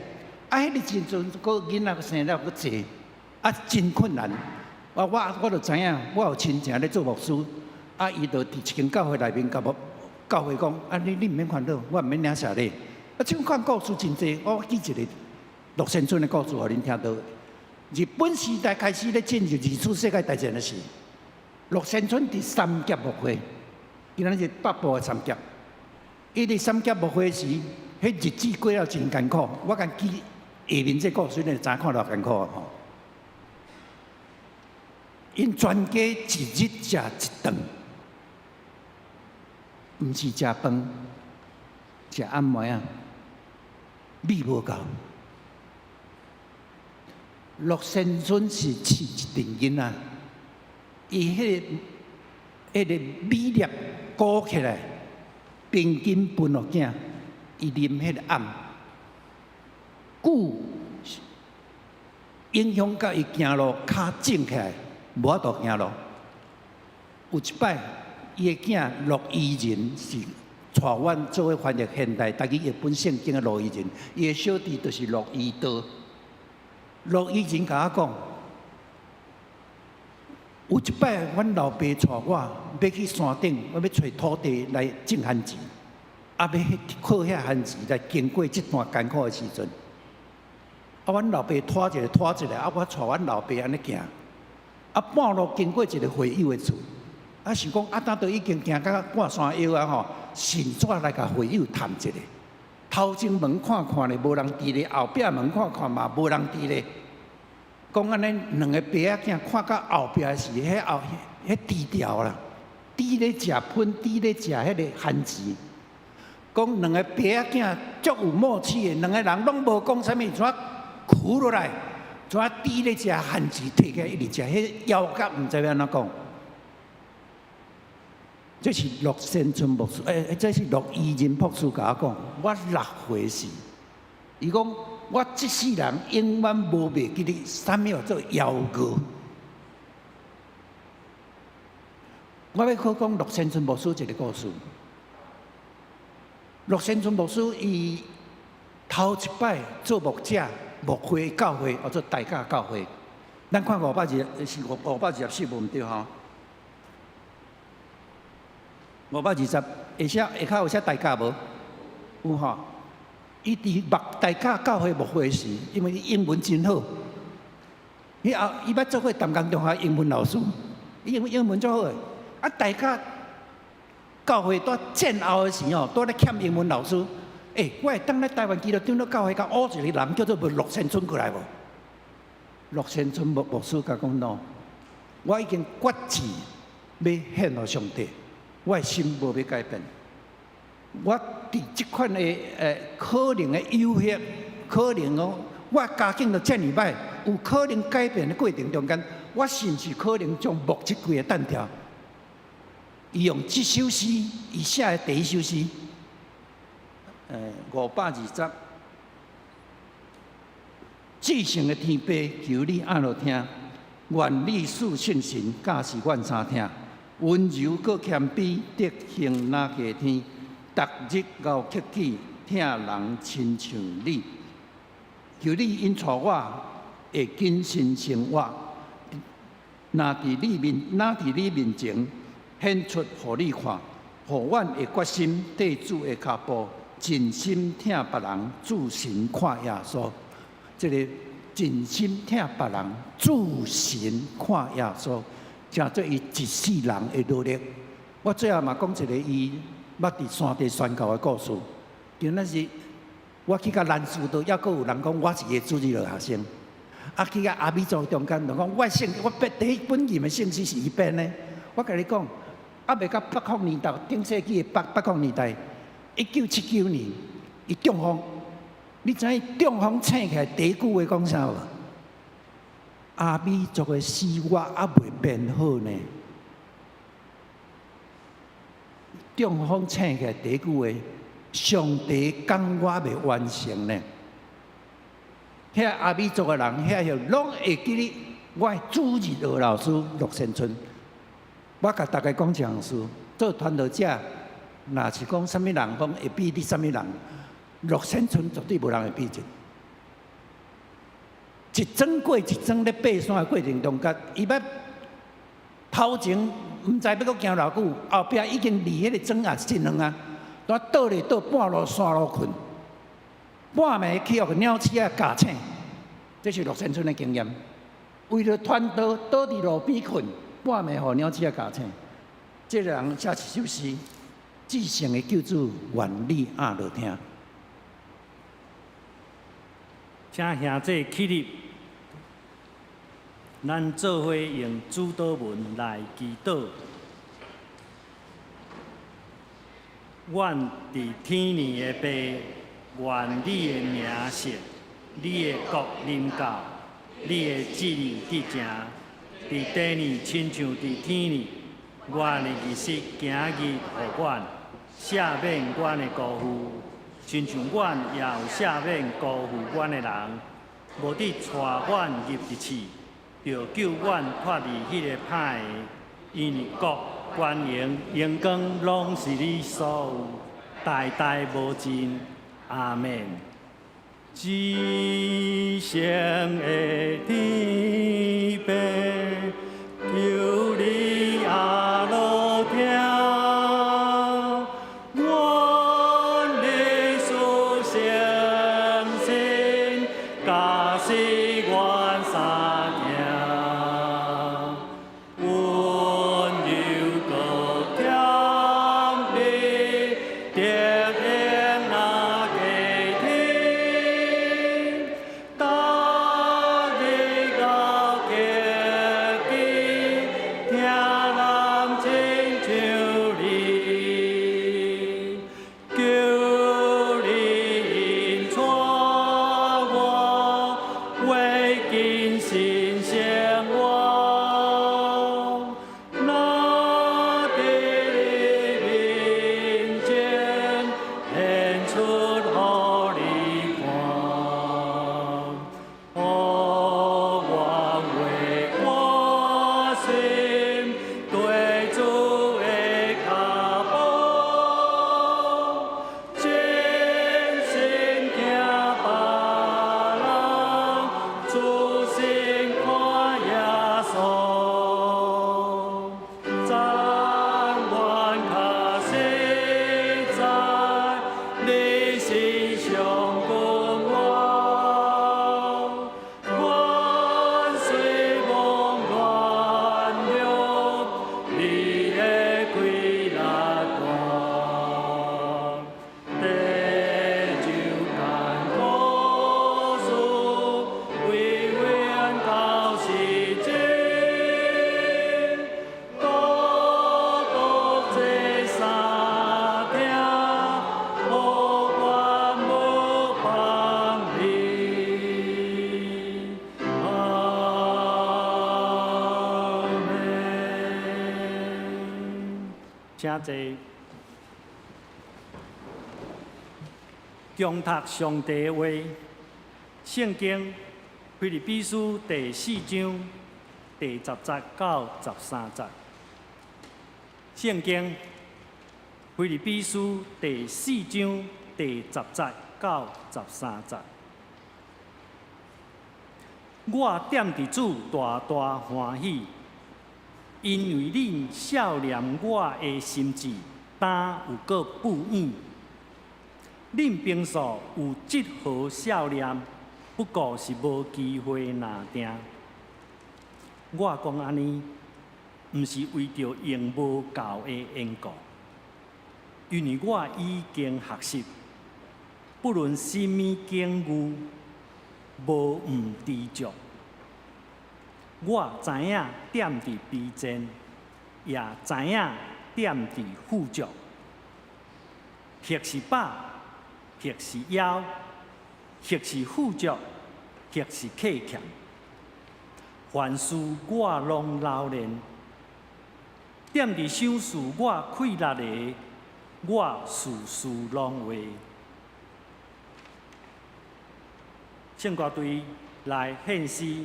啊，彼个時陣閣囡仔閣生了閣濟，啊，真困難。我就知影，我有親情咧做牧師，啊，伊就佇一間教會內面共牧教會講：啊，你毋免煩惱，我毋免領謝禮。啊，這款故事真濟，我記一個陸仙春的故事，予恁聽著。日本時代開始咧進入二次世界大戰的時，陸仙春佇三峽牧會，今仔日北部的三峽。伊佇三峽牧會時，彼日子過了真艱苦。我共記下面這故事，你就知影看偌艱苦吼。𪜶全家一日食一頓，毋是食飯，食暗暝仔，米無夠。陸仙春是飼一陣囡仔，伊彼個米粒鼓起來，平均分予囝，伊啉彼個暗，久影響到伊行路跤腫起來，無法度行路。有一擺，伊的囝陸伊人是帶阮做伙翻譯現代台語譯本聖經的陸伊人，伊的小弟就是陸伊道。陸伊人共我講，有一擺，阮老爸帶我欲去山頂，我欲揣土地來種番薯，啊，欲靠遐番薯來經過這段艱苦的時陣。啊，阮老爸拖一个拖一个，啊，我帶阮老爸按呢行，啊，半路經過一個會友的厝，啊，想講啊，當都已經行到半山腰啊吼，順紙來共會友探一下。頭前門看看咧，無人佇咧；後壁門看看嘛，無人佇咧。講按呢，兩个爸仔囝看到後壁時，彼後彼低調啦，伫咧食薰，伫咧食彼个番薯。講兩个爸仔囝足有默契的，兩个人攏無講啥物，怎跍落來，怎佇咧食番薯，提起來一直食，彼枵甲毋知欲按怎講。這是陸先春牧師，這是陸伊人博士共我講，我6歲時，伊講我這世人永遠無袂記得啥物叫做枵餓。我欲閣講陸先春牧師一个故事。陸先春牧師伊頭一擺做牧者，牧會教會，或做大甲教會。咱看五百二是524無毋對吼？520，下寫下跤有寫大甲無？有吼。伊佇牧大甲教會牧會時，因為伊英文真好，伊後伊捌做過淡江中學英文老師，伊英文足好的。啊，大甲教會拄戰後的時吼，拄咧欠英文老師。欸，我會當咧台灣基督長老教會共挖一個人叫做陸先春過來無？陸先春牧師共講喏，我已經決志欲獻予上帝，我的心無欲改變。我佇這款的可能的誘惑，可能哦，我家境都遮爾歹，有可能改變的過程中間，我甚至可能將牧職規个擲掉。伊用這首詩，伊寫的第一首詩，520，至聖的天父，求你按落聽，願你賜聖神教示阮三聽，溫柔閣謙卑，德行若過天，逐日熬克己，疼人親像你。求你引帶我，會謹慎生活，若佇你面前顯出予你看，予阮會決心綴主的跤步，盡心疼別人，注神看耶穌。這个盡心疼別人，注神看耶穌，成做伊一世人的努力。我最後嘛講一个伊捌佇山地宣教的故事。今仔是我去到蘭嶼島，抑閣有人講我是伊的主日學學生。啊，去到阿美族中間，就講我聖我編第一本吟的聖詩是伊編的。我共你講，猶未到八零年代，頂世紀的八零年代，1979年，伊中風。你知影中風醒起來第一句話講啥無？阿美族的詩我猶未編好呢。中風醒起來第一句話，上帝講我未完成呢。遐阿美族的人，遐個攏會記得我的主日學老師陸先春。我共大家講一項事，做傳道者，若是講啥物人講會比你啥物人，陸先春絕對無人會比這。一莊過一莊咧爬山的過程中間，伊捌頭前毋知欲閣行偌久，後壁已經離彼個莊也真遠啊，拄倒咧倒半路山路睏，半暝去予鳥鼠仔咬醒，這是陸先春的經驗。為著傳道，倒佇路邊睏，半暝予鳥鼠仔咬醒。這个人寫一首詩，至聖的救主，願你按落聽。請兄弟起立，咱做伙用主禱文來祈禱。阮佇天裡的父，願你的名聖，你的國臨到，你的旨意得成，佇地裡親像佇天裡。阮的日食今日予阮，赦免阮的辜負，親像阮也有赦免辜負阮的人。無得帶阮入佇試，著救阮脫離彼個歹的。因為國、權榮、榮光攏是你所有，代代無盡。阿們。至聖的天父，求你阿落聽，阮的賜聖神，教示阮三聽，溫柔閣謙卑，德行若過天，逐日熬克己，請坐。恭讀上帝的話，聖經腓立比書第四章第十節到十三節。聖經腓立比書第四章第十節到十三節。我踮佇主大大歡喜，因為恁少念我的心志，今有閣復現。恁平素有這號少念，不過是無機會拿定。我講按呢，毋是為著用無夠的緣故，因為我已經學習，不論啥物境遇，無毋知足。我知影踮佇卑賤，也知影踮佇富足，或是飽，或是枵，或是富足，或是飢欠，凡事我攏老練。踮佇賞賜我氣力的，我事事攏會。聖歌隊來獻詩，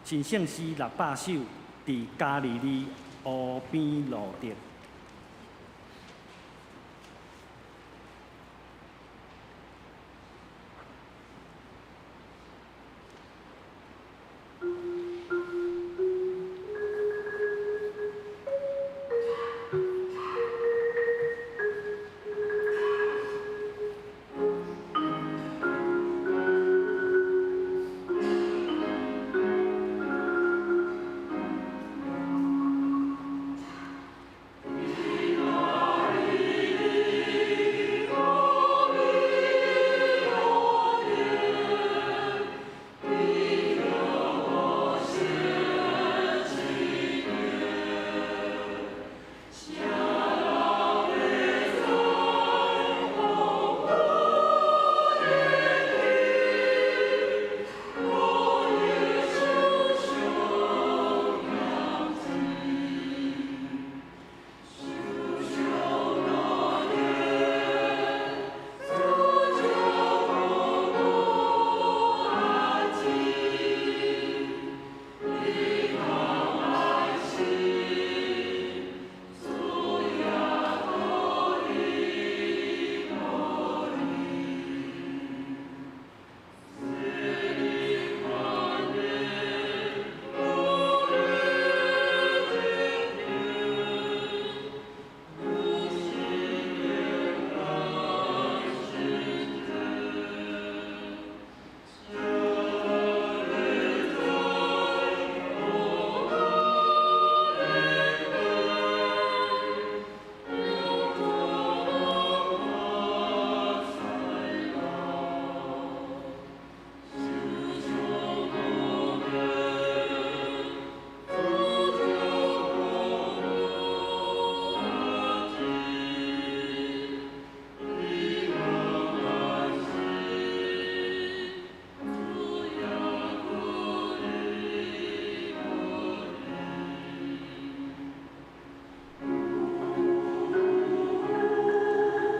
新聖詩600首，佇加利利湖邊路德。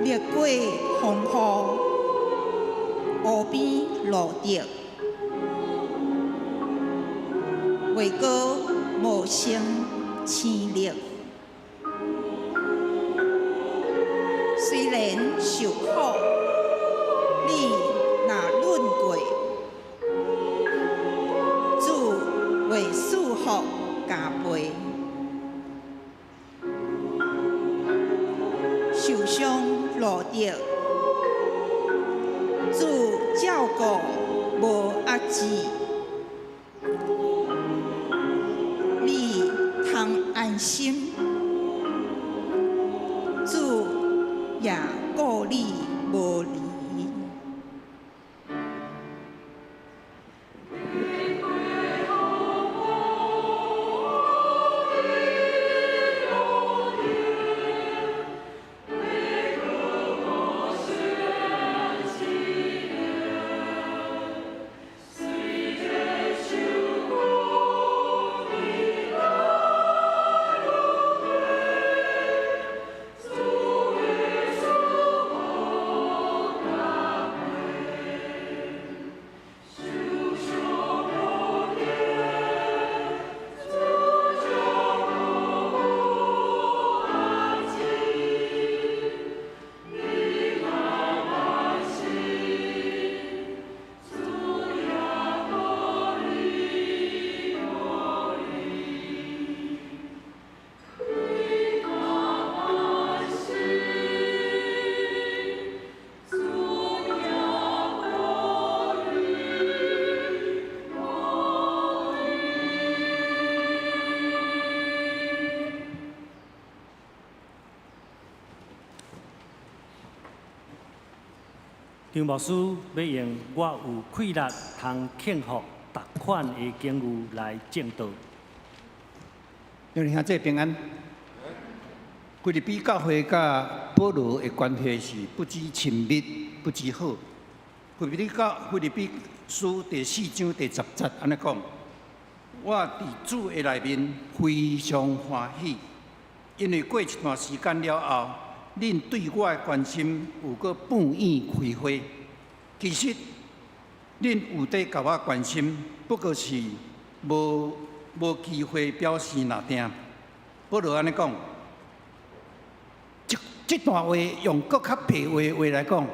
歷過風雨，湖邊路德，月高無聲星力。雖然受苦，你若論過，主會賜福加倍。受傷路德，主照顧無壓制，你通安心，主也顧你無離。張牧師欲用我有氣力通克服逐款的境遇來證道。兄弟兄姊平安。腓立比教會佮保羅的關係是不止親密，不止好。腓立比書第四章第十節按呢講：我佇主的內面非常歡喜，因為過一段時間了後，恁對我的關心有閣放眼開花。其實，恁有佇共我關心，不過是無機會表示爾爾。保羅按呢講，這段話用閣較白話的話來講，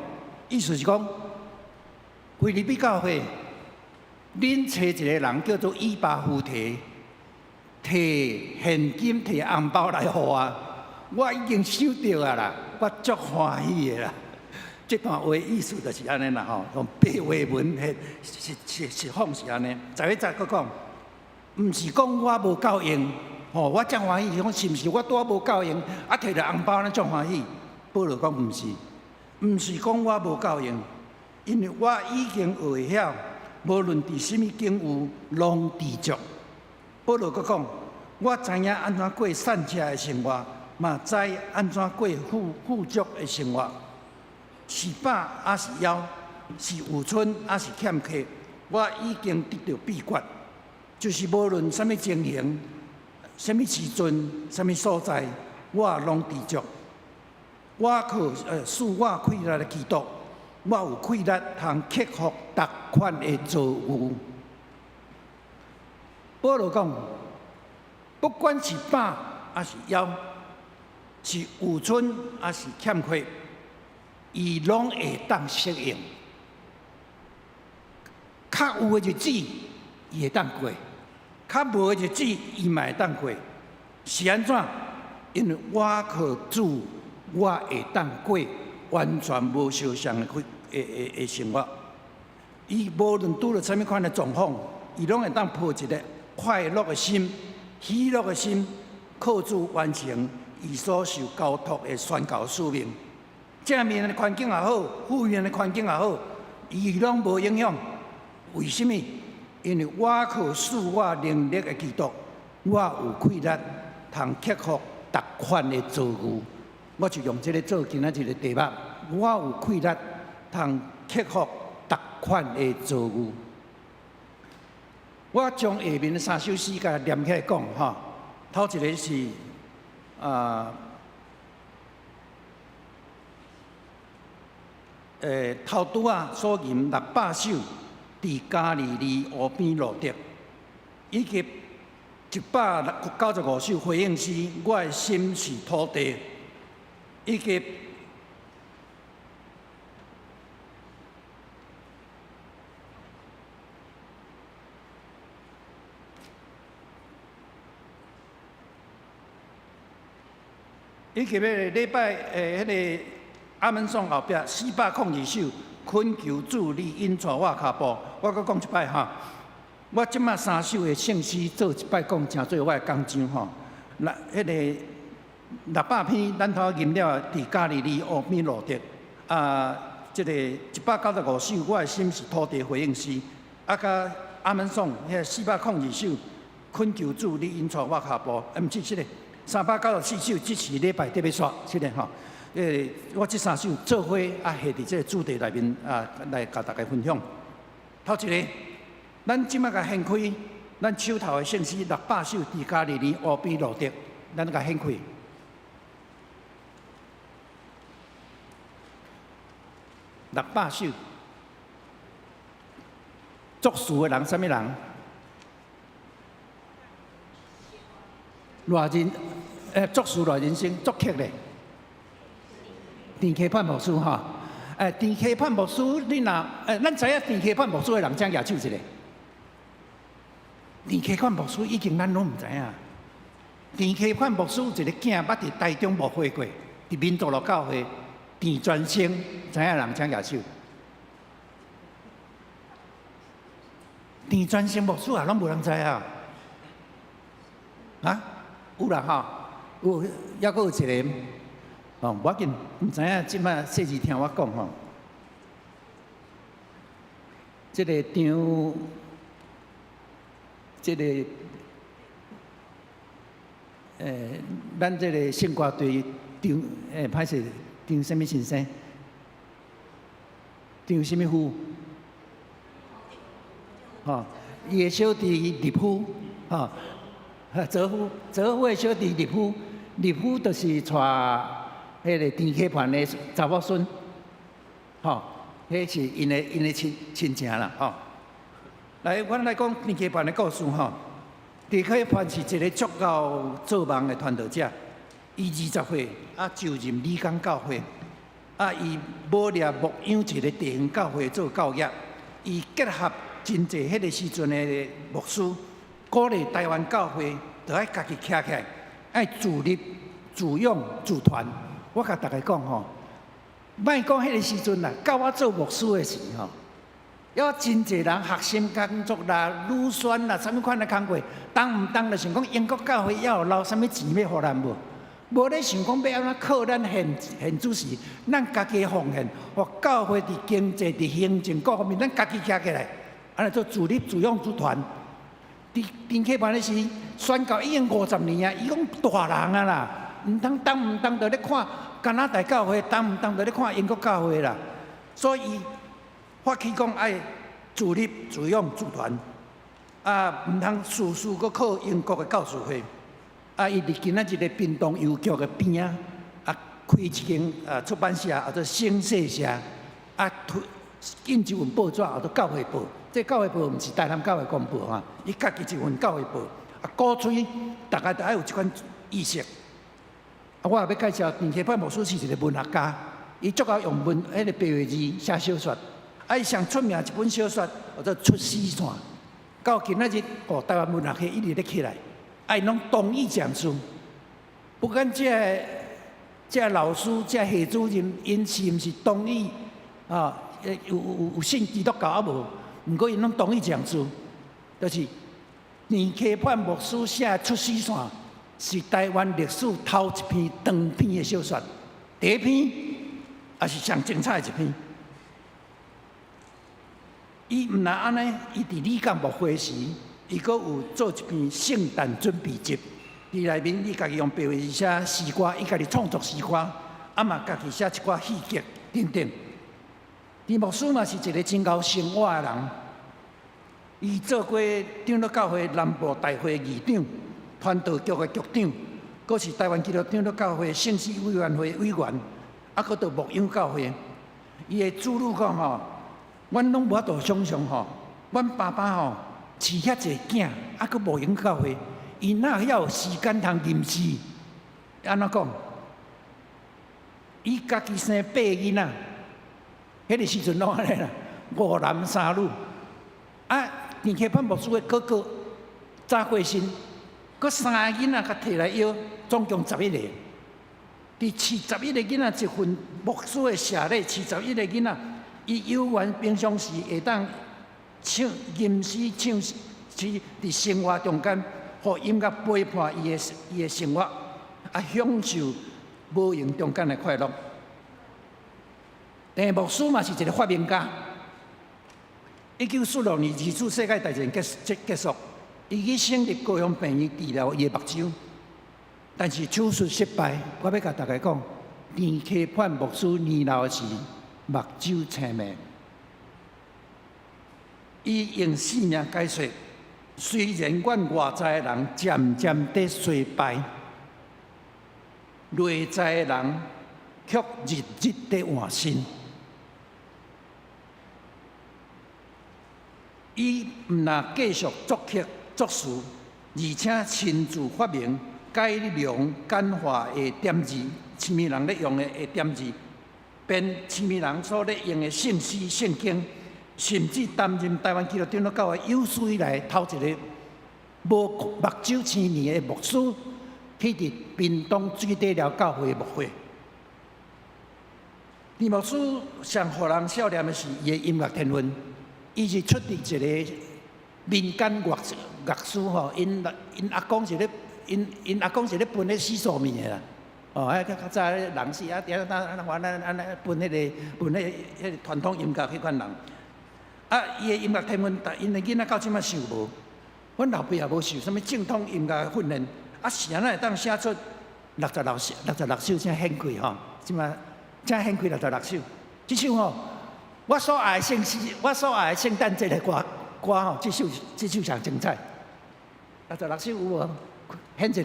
意思是講，腓立比教會，恁揣一個人叫做以巴弗提，提現金、提紅包來予我，我已經收著啊啦，我足歡喜的啦。這段話意思就是按呢啦吼，用白話文彼是是是講是按呢。十一節閣講，毋是講我無夠用，吼，我遮歡喜，講是毋是我拄仔無夠用，啊，提著紅包按呢足歡喜。保羅講毋是，毋是講我無夠用，因為我已經學會曉，無論佇啥物境遇，攏知足。保羅閣講，我知影按怎過散赤的生活，嘛知按怎過富足的生活。是飽抑是枵，是有賰抑是欠缺，我已經得著秘訣，就是無論啥物情形、啥物時陣、啥物所在，我攏知足。我靠賜我氣力的基督，我有氣力通克服逐款的遭遇。保羅講，不管是飽抑是枵，是有賰抑是欠缺，伊攏會當適應。較有的日子，伊會當過；較無的日子，伊嘛會當過。是按怎？因為我靠主，我會當過完全無相像的生活。伊無論拄著啥物款的狀況，伊攏會當抱一個快樂的心、喜樂的心，靠主完成伊所受交託的宣教使命。正面的環境也好，負面的環境也好，伊攏無影響。為什麼？因為我靠賜我能力的基督，我有氣力通克服逐款的遭遇。我就用這個做今仔日的題目。我有氣力通克服逐款的遭遇。我將下面的三首詩共連起來講吼。頭一個是頭拄仔所吟600首，佇加利利湖邊路得，以及195首回應詩，我的心是土地，以及彼个禮拜彼個阿門頌後壁402首，懇求主你引帶我跤步。我閣講一擺哈，我這擺三首的聖詩做一擺講，成做我的講章吼。那彼個600篇，咱頭吟了，佇加利利湖邊路得。啊，這个195首，我的心是土地回應詩。啊，佮阿門頌彼402首，懇求主你引帶我跤步。毋是這個394首，這是禮拜特別煞，這個吼。我這三首做伙啊，下佇這個主題內面啊，來共大家分享。頭一个，咱這擺共掀開咱手頭的聖詩600首，佇加利利湖邊路得，咱共掀開。600首，作詞的人啥物人？賴仁，作詞賴仁生，作曲咧。田溪泮牧師吼，田溪泮牧師，你若，咱知影田溪泮牧師的人，請舉手一下。田溪泮牧師已經咱攏毋知影。田溪泮牧師有一個囝，捌佇台中牧會過，佇民族路教會，田專生，知影人請舉手。田專生牧師也攏無人知影。啊？有啦吼，有，猶閣有一個。哦，無要緊，毋知影這擺細字聽我講吼。這个張，這个，咱這个聖歌隊張，歹勢，張啥物先生？張啥物夫？吼，伊的小弟立夫，吼，澤夫，澤夫的小弟立夫，立夫就是帶彼个田啟盤的查某孫，吼，彼是𪜶的親情啦，吼。來，阮來講田啟盤的故事吼。田啟盤是一個足𠢕做夢的傳道者，伊20歲啊就任李港教會，啊伊無掠牧養一個地方教會做教業，伊結合真濟彼个時陣的牧師，鼓勵台灣教會著愛家己徛起來，愛自立、自養、自傳。我共大家講吼，莫講彼个時陣啦，到我做牧師的時吼，有真濟人學生工作啦、女宣啦，啥物款的工課，動毋動就想講英國教會猶有留啥物錢欲予咱無？無咧想講欲按怎靠咱現主時，咱家己的奉獻，予教會佇經濟、佇行政各方面，咱家己徛起來，按呢做自立、自養、自傳。佇田啟盤的時，宣教已經50年啊，伊講大人啊啦，毋通動毋動就咧看加拿大教會，動毋動就咧看英國教會啦，所以發起講愛自立、自養、自傳，啊，毋通事事閣靠英國的教士會。啊，伊佇今仔日的屏東郵局的邊仔，啊，開一間啊出版社，叫做省世社，啊，推印一份報紙，叫做教會報。這教會報毋是台南教會公報啊，伊家己一份教會報，啊，鼓吹大家都愛有這款意識。啊，我也欲介紹田啟盤牧師是一個文學家，伊足𠢕用文彼个白話字寫小說。啊，伊上出名一本小說叫做《出死線》，到今仔日哦，台灣文學系一直咧起來，啊，𪜶攏同意講師。不管這个這个老師、這个系主任，𪜶是毋是同意啊？有信基督教啊無？毋過𪜶攏同意講師，就是田啟盤牧師寫《出死線》，是台灣歷史頭一篇長篇的小說，第一篇也是上精彩的一篇。伊毋但按呢，伊佇李港牧會時，伊閣有做一篇聖誕準備集，佇內面伊家己用白話字寫詩歌，伊家己創作詩歌，啊嘛家己寫一寡戲劇等等。田牧師嘛是一個真𠢕生活的人，伊做過長老教會南部大會議長、傳道局的局長，閣是台灣基督長老教會聖詩委員會委員，啊，閣到牧養教會。伊的子女講吼，阮攏無法度想象吼，阮爸爸吼飼遐濟囝，啊，閣牧養教會，伊哪會曉有時間通吟詩？按怎講？伊家己生八个囡仔，彼个時陣攏按呢啦，五男三女。啊，田啟盤牧師的哥哥早過身，閣三个囡仔共提來約，總共十一个。佇飼十一个囡仔一份牧師的謝禮，飼十一个囡仔，伊有緣平常時會當唱吟詩唱詩，佇生活中間，予音樂陪伴伊的生活，啊，享受無形中間的快樂。鄭牧師嘛是一個發明家。1946年二次世界大戰結束，伊去省立高雄病院治療伊的目睭，但是手術失敗。我欲共大家講，田啟盤牧師年老時目睭青盲。伊用性命解說，雖然阮外在的人漸漸佇衰敗，內在的人卻日日佇換新。伊毋但繼續作曲作詞，而且親自發明改良簡化的點字，痴明人咧用的點字，編痴明人所咧用的聖詩聖經，甚至擔任台灣基督長老教會有史以來頭一个無目睭青盲的牧師，去佇屏東水底寮教會牧會。田牧師上予人少念的是伊的音樂天分，伊是出佇一个民間樂師吼，𪜶阿公是咧分彼死素麵的啦。哦，啊較早人是啊，按怎按怎按呢分彼个傳統音樂彼款人。啊，伊的音樂天分，但𪜶的囡仔到這馬受無。阮老爸也無受啥物正統音樂訓練，啊是按怎會當寫出六十六首、六十六首才顯開吼？這馬才顯開六十六首。這首吼，我所愛的聖詩，我所愛的聖誕節的歌歌吼，這首這首上精彩。六十六首有無？顯一下。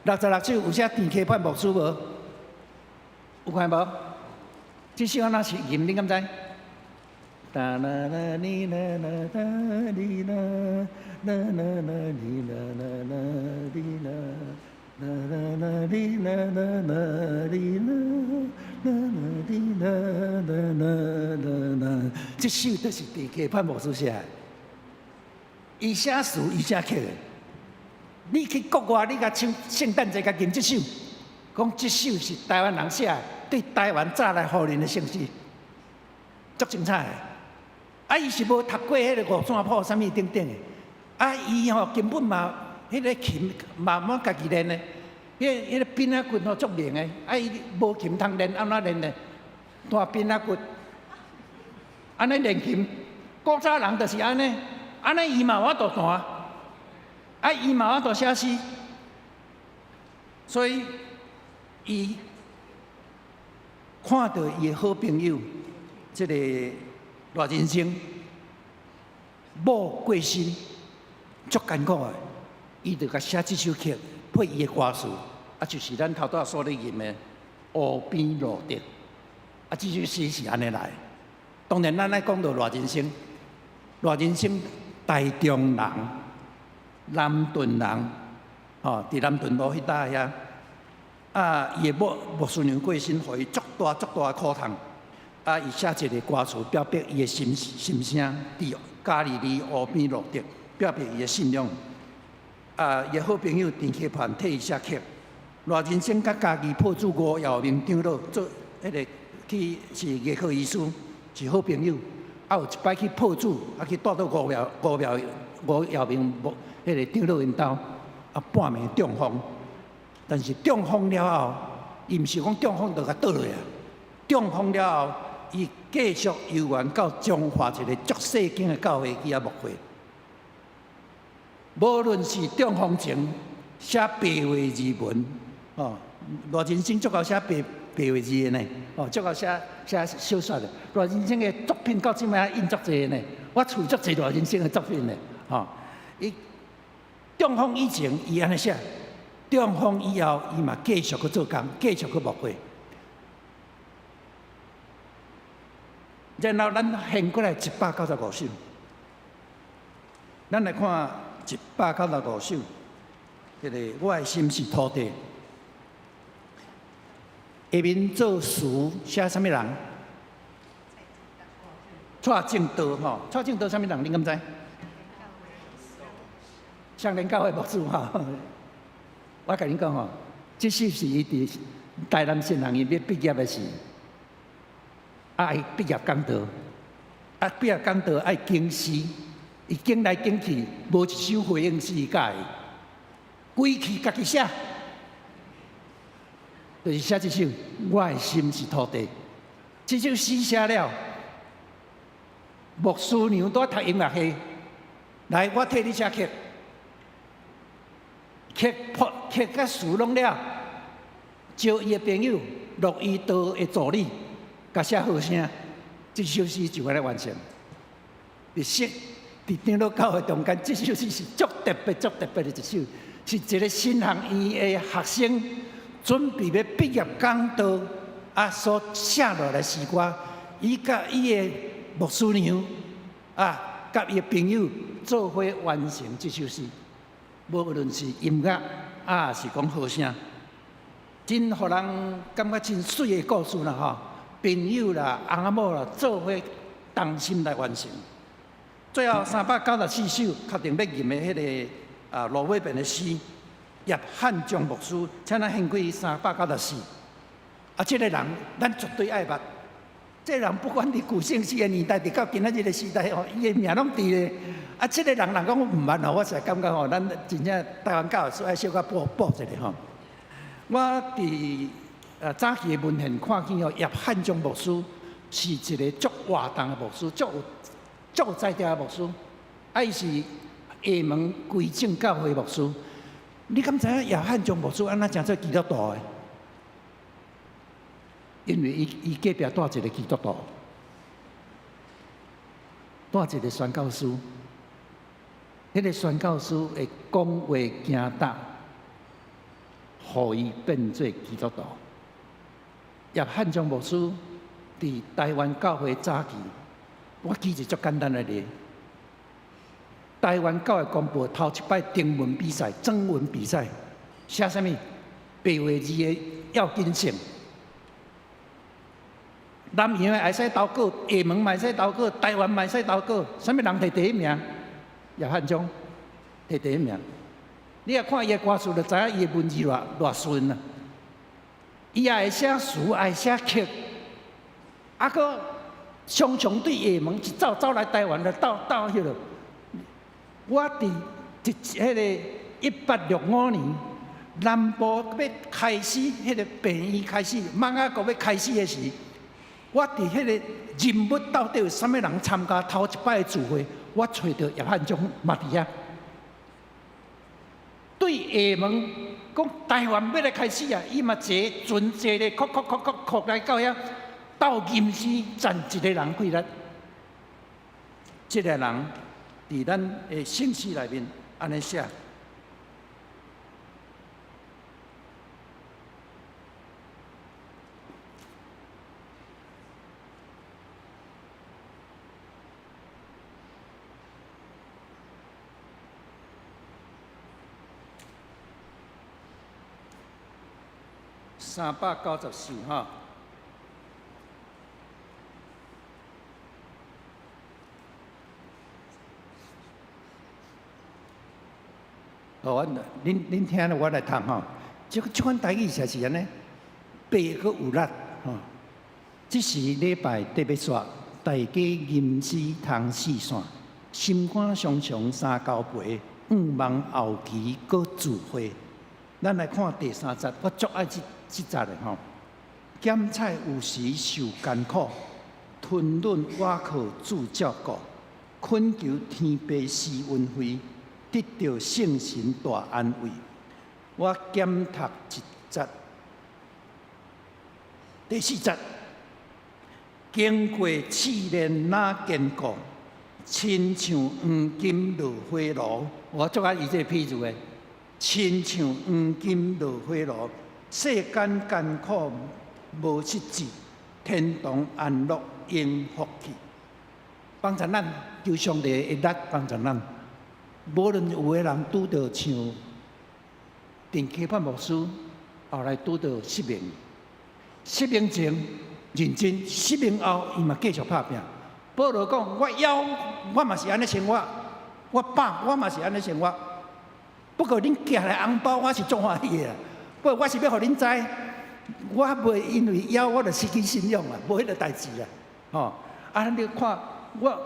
六十六首有寫田溪盼牧師無？有看無？這首按怎是吟？你敢知？噠啦啦哩啦啦噠哩啦，啦啦啦哩啦啦啦哩啦，啦啦啦哩啦啦啦哩啦，啦啦哩啦啦啦啦啦。這首都是田溪盼牧師寫的，伊寫詞，伊寫曲的。你去國外，你共唱聖誕節，共吟這首，講這首是台灣人寫的，對台灣早來予人的聖詩，足精彩的。啊，伊是無讀過彼個五線譜啥物等等的，啊，伊吼根本嘛，彼個琴嘛毋家己練的，彼個鞭仔骨吼足靈的，啊，伊無琴通練，按怎練呢？彈鞭仔骨，按呢練琴。古早人就是按呢，按呢伊嘛有法度彈，啊，伊嘛有法度寫詩，所以伊看著伊的好朋友，這個。賴仁生某過身，足艱苦的，伊就共寫這首曲配伊的歌詞，啊，就是咱頭拄仔所咧吟的《湖邊路德》，啊，這首詩是按呢來。當然，咱愛講著賴仁生，賴仁生台中人，南屯人，吼，佇南屯路彼搭遐，啊，伊的某牧師娘過身，予伊足大足大的苦痛。啊！伊寫一個歌詞，表白伊的心心聲，佇加利利湖邊路德，表白伊的信仰。啊！伊的好朋友田溪盼替伊寫曲。賴仁生佮家己鋪主吳耀明長老做彼個去是牙科醫師，是好朋友。啊，有一擺去鋪主，啊去蹛到吳耀吳耀吳耀明牧彼個長老𪜶兜，啊半暝中風。但是中風了後，伊毋是講中風就共倒落啊，中風了後。伊繼續遊園到彰化一個足細間的教會去遐牧會。無論是中風前寫白話字文，哦，賴仁生足𠢕寫白白話字的呢，哦，足𠢕寫寫小說的。賴仁生的作品到這擺印足濟呢，我厝足濟賴仁生的作品呢，吼。伊中風以前伊按呢寫，中風以後伊嘛繼續去做工，繼續去牧會。然後咱掀過來一百九十五首，咱來看一百九十五首，彼個我的心是土地。下面做詞寫啥物人？蔡正道吼，蔡正道啥物人？恁敢知？双連教會牧師吼，我共恁講吼，這首是伊佇台南神學院欲畢業的時。啊！伊畢業講道，啊畢業講道愛揀詩，伊揀來揀去，無一首回應詩伊佮意，規氣家己寫，就是寫這首。我的心是土地，這首詩寫了，牧師娘拄讀音樂系，來我替你寫曲，曲譜曲佮詞攏了，招伊的朋友陸一道的助理。共寫和聲，這首詩就按呢完成。佇聖佇長老教會中間，這首詩是足特別、足特別的一首，是一個神學院的學生準備欲畢業講道啊所寫落來詩歌。伊佮伊的牧師娘啊，佮伊的朋友做伙完成這首詩。無論是音樂啊，是講和聲，真予人感覺真媠的故事啦吼。朋友啦、翁仔某啦，做伙同心來完成。最後394首，確定欲吟的彼個啊羅威本的詩，葉漢章牧師，請咱掀開三百九十四。啊，這個人咱絕對愛捌。這個人不管佇舊聖詩的年代，直到今仔日的時代吼，伊的名攏佇咧。啊，這個人人講毋捌吼，我實在感覺吼，咱真正台灣教會愛小可補補一下吼。我佇早期的文獻看見哦，葉漢章牧師是一個足活動的牧師，足有才調的牧師。啊，伊是廈門歸正教會牧師。你敢知影葉漢章牧師按怎成做基督徒的？因為伊隔壁蹛一個基督徒，蹛一個宣教師。彼個宣教師的講話行動，予伊變做基督徒。葉漢章牧師佇台灣教會早期，我舉一個足簡單的例。台灣教育公布頭一擺中文比賽、徵文比賽，寫啥物？白話字的要緊性。南洋的會使投稿，廈門嘛會使投稿，台灣嘛會使投稿，啥物人摕第一名？葉漢章摕第一名。你若看伊的歌詞，就知影伊的文字偌偌順啊。伊也會寫詞，也會寫曲，啊，閣常常對廈門一走走來台灣，就鬥鬥彼落。我佇一彼个1865年，南部欲開始彼个病院開始，蠓仔國欲開始的時，我佇彼个人物到底有啥物人參加頭一擺的聚會，我揣著葉漢章嘛佇遐。對廈門講台灣欲來開始啊，伊嘛坐船坐咧，哭哭哭哭哭來到遐，鬥吟詩讚一个人幾力，這个人佇咱的聖詩內面按呢寫。394哈。哦，恁聽了我來讀吼，這款台語實是按呢，白閣有力吼。這時禮拜得欲煞，大家吟詩通四散，心肝常常三交陪，向望後期閣聚會。咱來看第三節，我足愛這節的吼。鹹菜有時受艱苦，吞忍我靠主照顧，懇求天父施恩惠，得著聖神大安慰。我減讀一節，第四節，經過試煉哪堅固，親像黃金落火爐。我足愛伊這個譬喻的，親像黃金落火爐，世間艱苦無實質，天堂安樂永福氣。幫助咱求上帝的力幫助咱。無論有的人拄著像陳啟發牧師，後來拄著失明，失明前認真，失明後伊嘛繼續拍拚。保羅講：我枵，我嘛是按呢生活；我飽，我嘛是按呢生活。不過恁寄來紅包，我是足歡喜的。不過我是欲予恁知，我袂因為枵我就失去信仰啊，無彼個代誌啊。吼！啊，你看我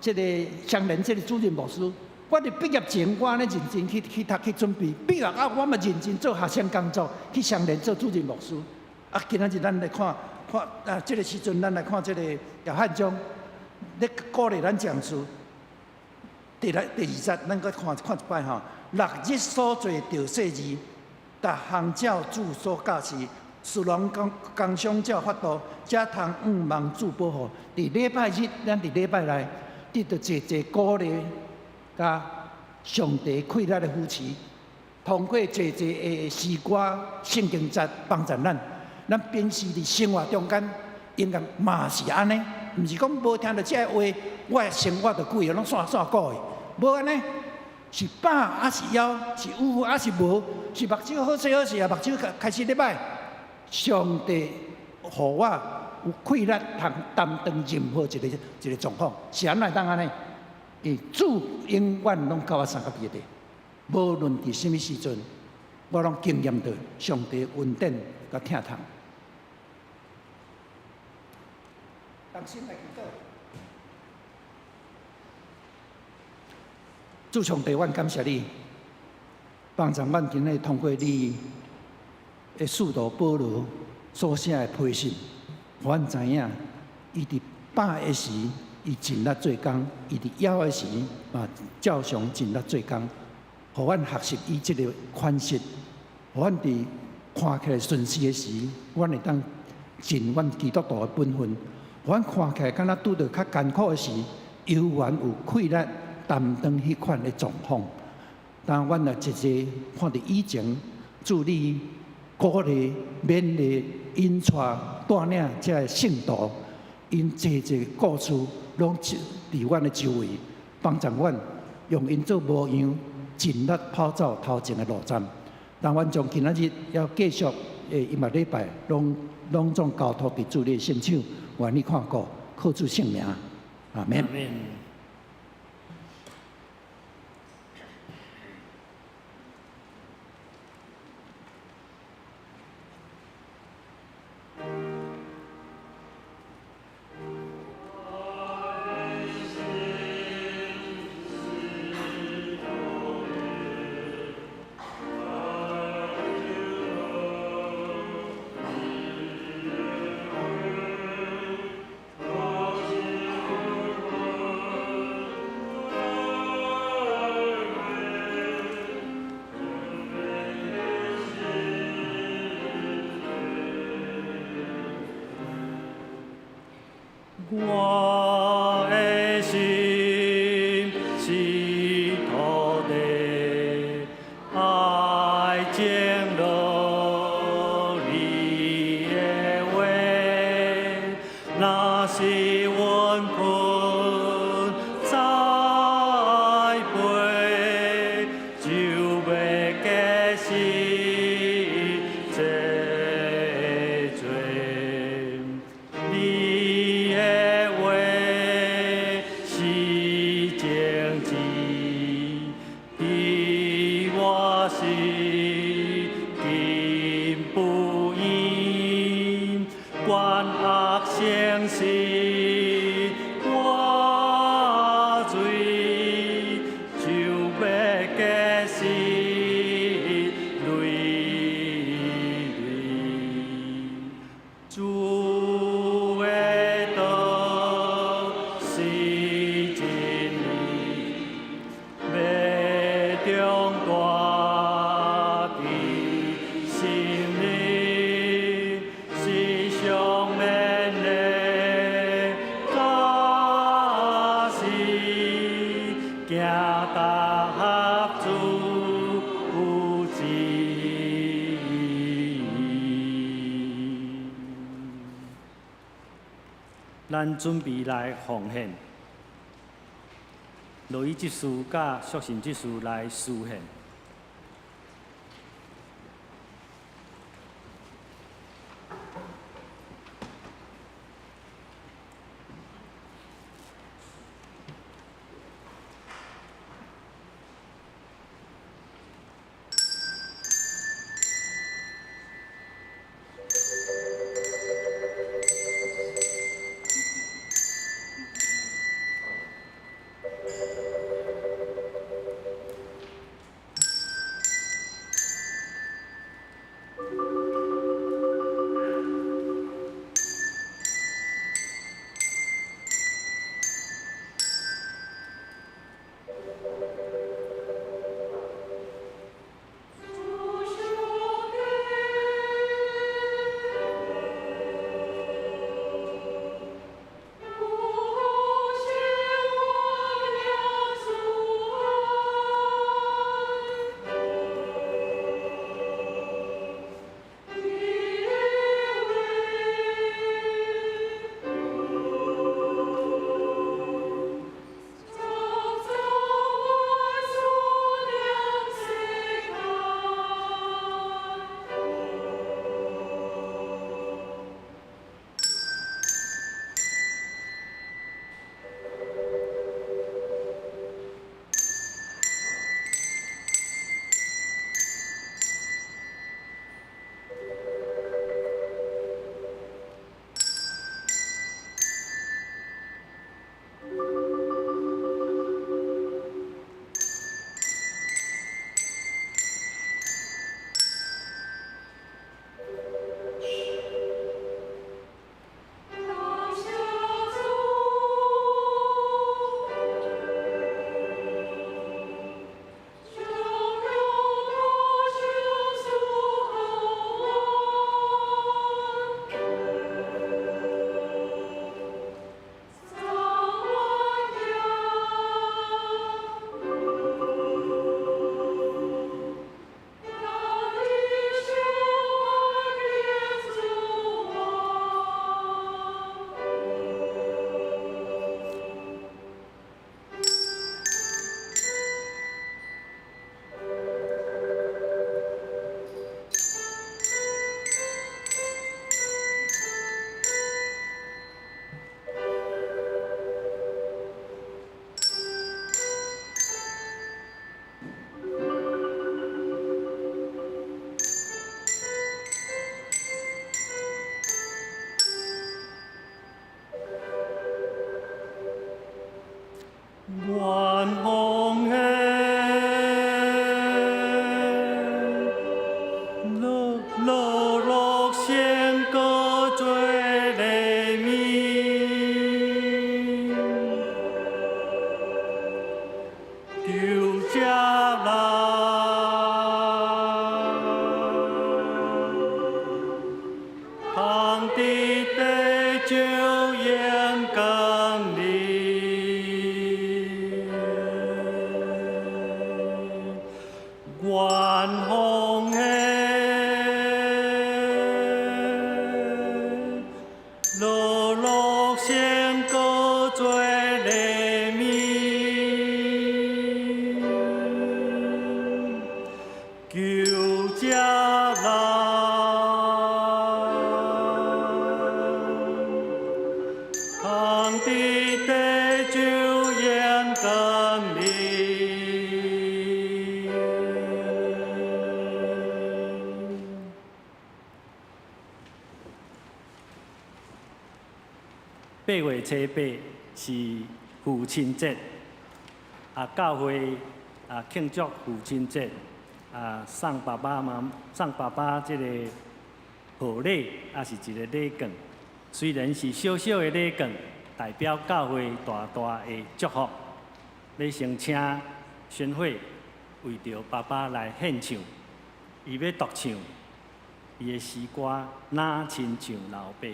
這個雙連這個主任牧師，我佇畢業前我按呢認真去讀去準備，畢業後我嘛認真做學生工作，去雙連做主任牧師。啊，今仔日咱來看看啊，這個時陣咱來看這個葉漢章咧鼓勵咱講師。第二節，咱閣看看一擺吼。六日所做著細事，逐項照主所教示，使人工商照法度，才通向望主保護。佇禮拜日，咱佇禮拜內得著濟濟鼓勵，佮上帝氣力的扶持，通過濟濟的詩歌、聖經節幫助咱。咱平時佇生活中間，應該嘛是按呢，毋是講無聽著這個話，我的生活就規个攏散散過去，無按呢。是飽抑是枵，是有抑是無，是目睭好勢好勢啊，目睭開始咧歹。上帝予我有氣力通擔當任何一個一個狀況，是按怎會當按呢？因為主永遠攏佮我相佮佇咧，無論佇啥物時陣，我攏經驗著上帝恩典佮疼痛。同心來祈禱。主上帝，阮感謝你，幫助阮今日通過你的使徒保羅所寫的批信，予阮知影，伊佇飽的時，伊盡力做工；伊佇枵的時，嘛照常盡力做工。予阮學習伊這个款式，予阮佇看起來順遂的時，阮會當盡阮基督徒的本分；予阮看起來敢若拄著較艱苦的時，猶原有氣力擔當彼款的狀況。當阮若一濟看著以前主你鼓勵、勉勵、引帶、帶領這个聖徒，𪜶濟濟故事攏佇阮的周圍，幫助阮用𪜶做模樣，盡力跑走頭前的路站。當阮將今仔日要繼續的音樂禮拜，攏攏總交託佇主你的聖手，願你看顧，靠主聖名，阿們。我的心是土地，愛種落你的話，若是阮困栽培，就欲結實濟濟。你的話是種子，佇我是金不用，關惡成是我罪，就欲結實累累。主的道是真理，欲長大佇心裡，是上免的教示，行踏合主旨意。咱準備來奉獻，樂意執事佮屬神執事來司獻。願奉獻，樂樂聲歌做禮物，求接納。空佇地就榮光裡。8月初8是父親節，教會慶祝父親節，送爸爸媽送爸爸這個賀禮，也是一个禮券。雖然是小小的禮券，代表教會大大的祝福。欲先請宣慧為著爸爸來獻唱，伊欲獨唱伊的詩歌《若親像老爸》。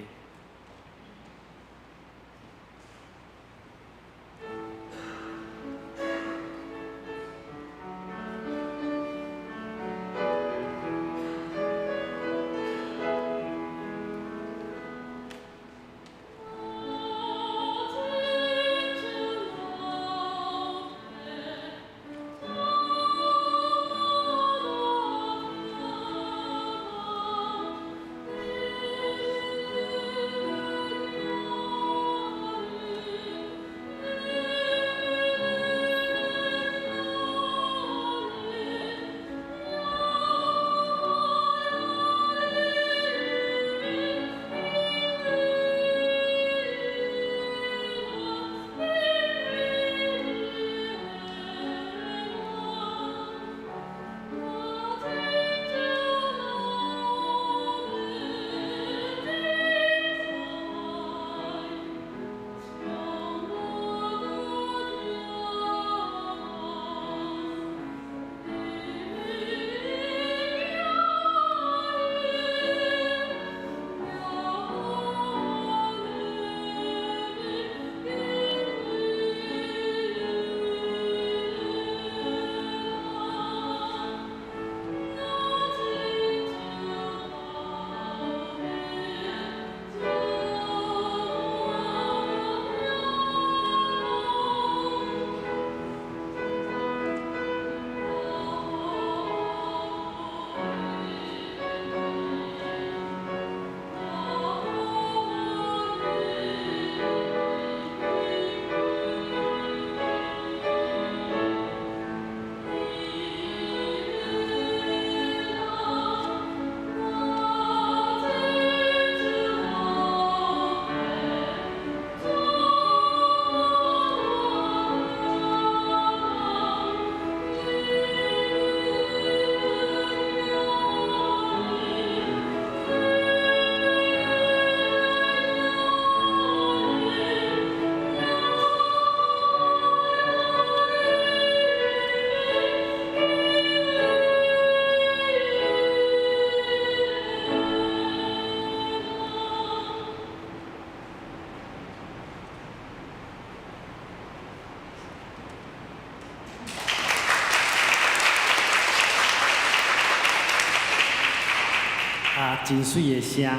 真媠的聲，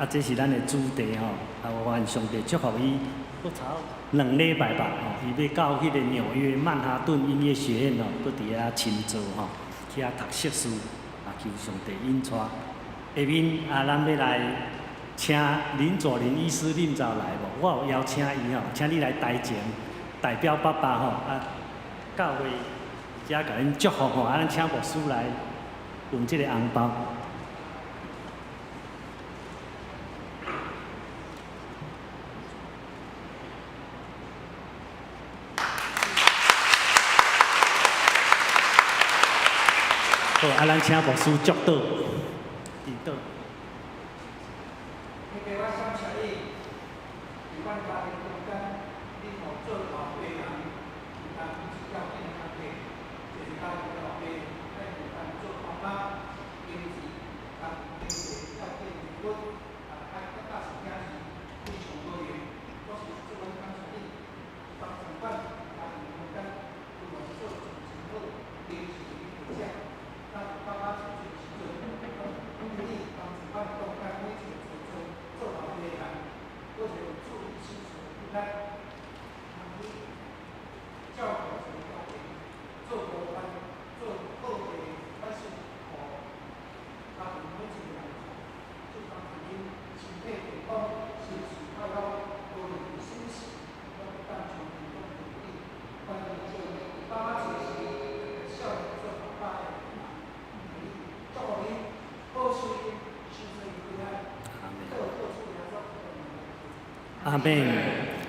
這是咱的主題吼。願上帝祝福伊，閣差2禮拜吧吼，伊欲到彼个紐約曼哈頓音樂學院吼，閣佇遐深造吼，去遐讀碩士，求上帝引帶。下面咱欲來請林佐林醫師恁就來無？我有邀請伊吼，請你來台前代表爸爸吼，教會遮共恁祝福吼，咱請牧師來運這个紅包。好，咱請牧師祝禱。祈禱。天父，我感謝你，佇阮家庭中間，你予做老爸人負擔這要緊的工課，就是家庭的老爸愛負擔做爸爸經濟佮經濟要緊的任務，愛較教育囝兒非常高興。我是做阮感謝你，幫助阮家庭中間，有阮做真好經濟的領導者。阿們。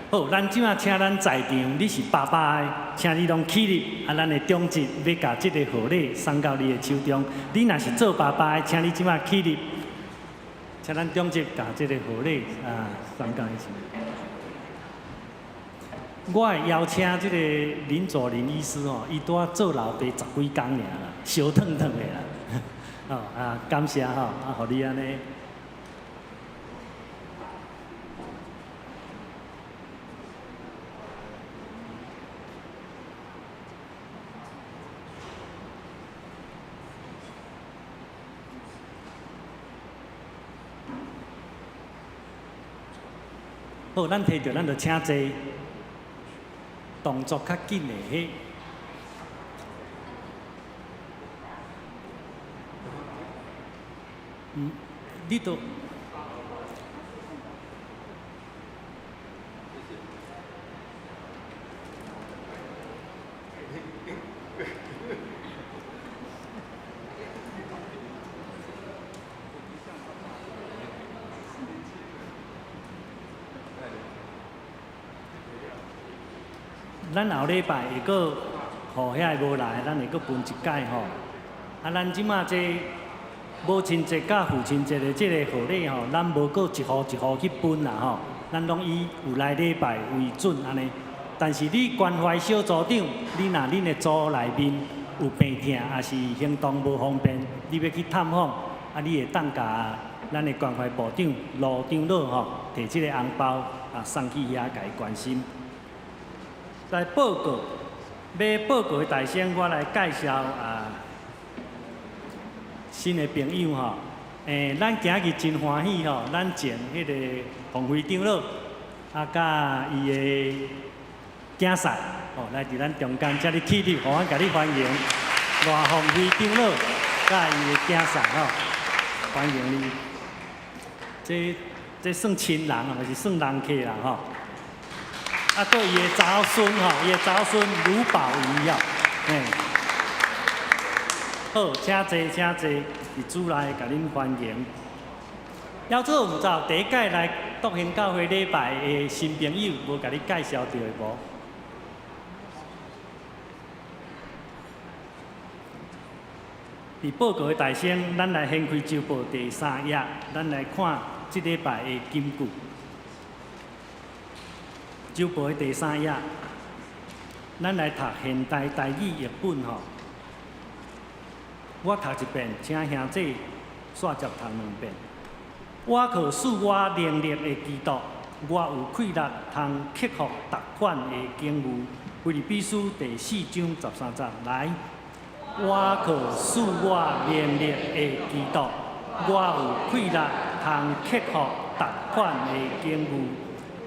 好，咱這馬請咱在場，你是爸爸的，請你攏起立，啊，咱的長執欲共這个賀禮送到你的手中。你若是做爸爸的，請你這馬起立，請咱長執共這个賀禮啊送到你手中。我會邀請這个林佐林醫師吼，伊拄仔做老爸十幾工爾啦，燒燙燙的啦。哦啊，感謝吼，啊，予你按呢。好，咱提著，咱就請坐，動作較緊的彼。你都。咱後禮拜會閣予遐个無來，咱會閣分一擺吼。啊，咱這馬這母親節佮父親節的這个賀禮吼，咱無閣一戶一戶去分啦吼，咱攏以有來禮拜為準按呢。但是你關懷小組長，你若恁的組內面有病疼，抑是行動無方便，你欲去探訪，啊，你會當共咱的關懷部長盧長老吼，提這个紅包啊送去遐，共伊關心。來報告，欲報告的大先，我來介紹啊新的朋友吼。咱今日真歡喜吼，咱前彼个馮輝長老啊，佮伊的囝婿吼，來佇咱中間，請你起立，予阮共你歡迎。賴鳳輝長老佮伊的囝婿吼，歡迎你。這這算親人啊，抑是算人客啦吼？啊，閣伊的查某孫吼，伊的查某孫盧寶儀哦，嘿，好，請坐，請坐，佇主內共恁歡迎。猶做有毋知第一擺來篤興教會禮拜的新朋友，無共你介紹著的無？佇報告的大先，咱來掀開週報第三頁，咱來看這禮拜的金句。週報的第三頁，咱來讀現代台語譯本吼。我讀一遍，請兄弟煞接讀兩遍。我靠賜我能力的基督，我有氣力通克服逐款的境遇。腓立比書第四章十三節，來，我靠賜我能力的基督，我有氣力通克服逐款的境遇。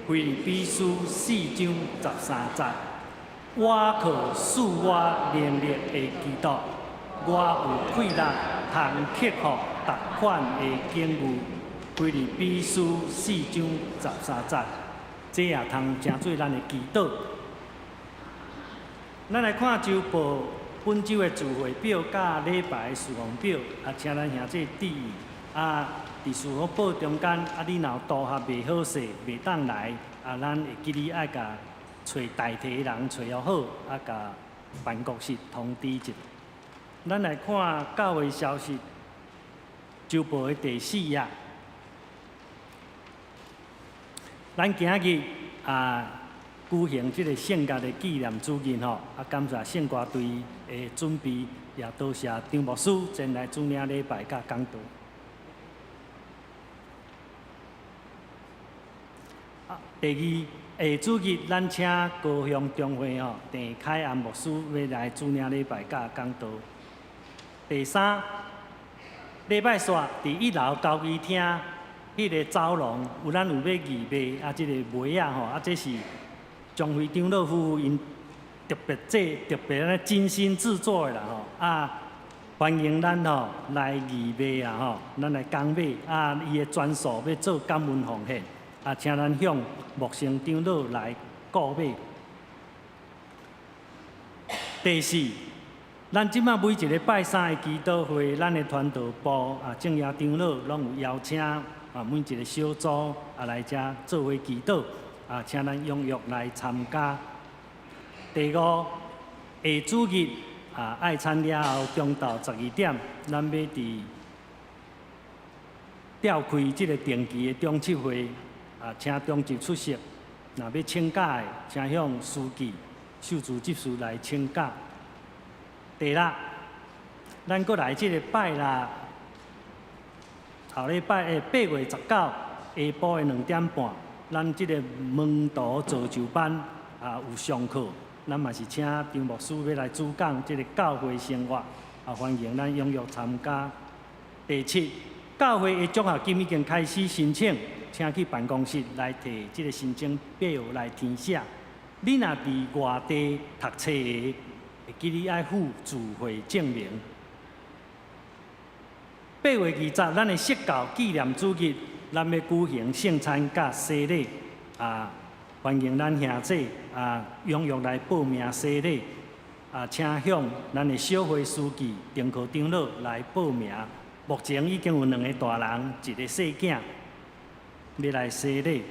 腓立比書四章十三節，我靠賜我能力的基督，我有氣力通克服逐款的境遇。腓立比書四章十三節，這也通成做咱的祈禱。咱來看週報本週的聚會表佮禮拜的事奉表，啊，請咱兄弟注意啊。佇事奉表中間，啊，你若有拄合袂好勢，袂當來，啊，咱會記你愛共揣代替的人揣好，啊，共辦公室通知一下。咱來看教會消息，週報的第四頁。咱今日啊舉行這个聖樂的紀念主日吼，啊，感謝聖歌隊的準備，也多謝張牧師前來主領禮拜佮講道。第二，下主日咱請高雄中會吼鄭凱安牧師欲來主領禮拜佮講道。第三，禮拜四佇一樓交誼廳彼个走廊有咱有欲義賣啊，這个襪仔吼啊，這是張輝長老夫婦𪜶特別製、特別按呢精心製作的啦吼啊，歡迎咱吼來義賣啊吼，咱來購買啊，伊的專數欲做感恩奉獻。啊，請咱向牧生長老來購買。第四，咱這馬每一个拜三的祈禱會，咱的傳道部啊，正業長老攏有邀請啊，每一个小組啊來遮做伙祈禱。啊，請咱踴躍來參加。第五，下主日啊，愛餐了後，中晝12點，咱欲佇召開這个定期的長執會，啊，請長執出席。若欲請假的，請向書記、秀珠執事來請假。第六，咱閣來這个拜六，後禮拜的8月19下晡的2點半，咱這个門徒造就班啊有上課，咱嘛是請張牧師欲來主講這个教會生活，啊，歡迎咱踴躍參加。第七，教會的獎學金已經開始申請，請去辦公室來提這个申請表來填寫。你若佇外地讀冊的，會記你愛附住會證明。8月20，咱的釋教紀念主日，咱欲舉行聖餐佮洗禮，啊，歡迎咱兄弟啊，踴躍來報名洗禮，啊，請向咱的小會書記丁科長老來報名。目前已經有兩个大人，一个細囝欲來洗禮。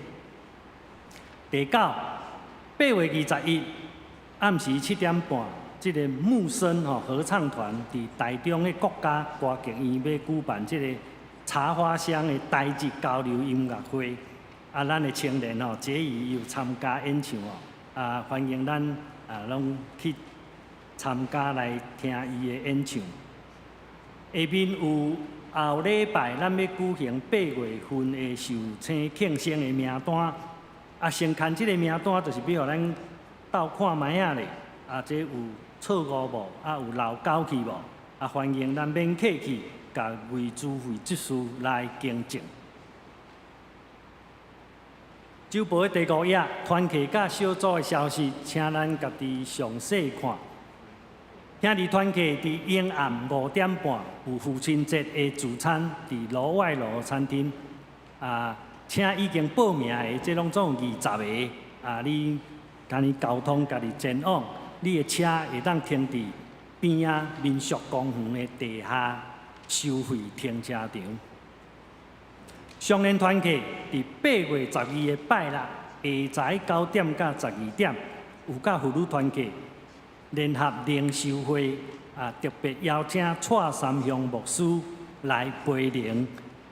第九，8月21，暗時7點半，這个牧聲吼合唱團佇台中的國家歌劇院欲舉辦這个茶花香的台日交流音樂會。啊，咱的青年吼，傑儀有參加演唱哦，啊，歡迎咱啊攏去參加來聽伊的演唱。下面有後禮拜咱欲舉行8月份的受請慶生的名單，啊，先看這个名單，就是欲予咱鬥看覓仔咧，啊，這有錯誤無？啊，有漏交去無？啊，歡迎咱免客氣，共維主會執事來更正。週報的第五頁，團契佮小組的消息，請咱家己詳細看。兄弟團契佇永暗5點半有父親節的聚餐，佇羅外樓餐廳。啊，請已經報名的，這攏總有20个。啊，你共你交通家己前往，你的車會當停佇邊仔民俗公園的地下收費停車場。雙連團契佇8月12的拜六下晝9點到12點，有佮婦女團契聯合靈修會啊，特別邀請蔡三雄牧師來陪靈。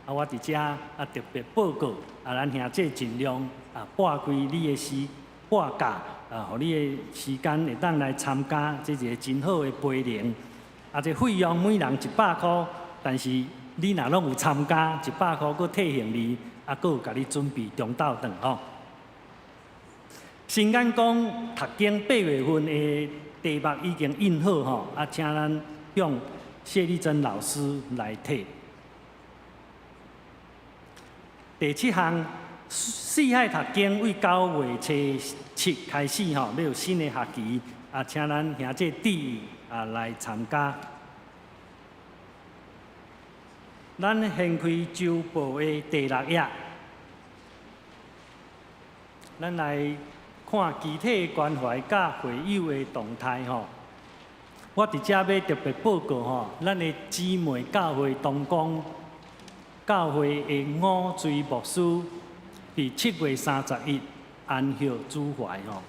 啊，我佇遮啊特別報告啊，咱兄弟盡量啊撥開你的時撥假啊，予你的時間會當來參加這一个真好的陪靈。啊，這費用每人100箍，但是你若攏有參加，100箍閣退還你，啊，閣有共你準備中晝頓吼。新眼光讀經8月份的題目已經印好吼，啊，請咱向謝麗珍老師來提。第七項，四海讀經為9月初7開始吼，欲有新的學期，啊，請咱兄弟注意啊來參加。咱掀開週報的第六頁，咱來看肢體關懷佮會友的動態吼。我佇遮欲特別報告吼，咱的姊妹教會東光教會的吳追牧師，佇7月31安息主懷吼，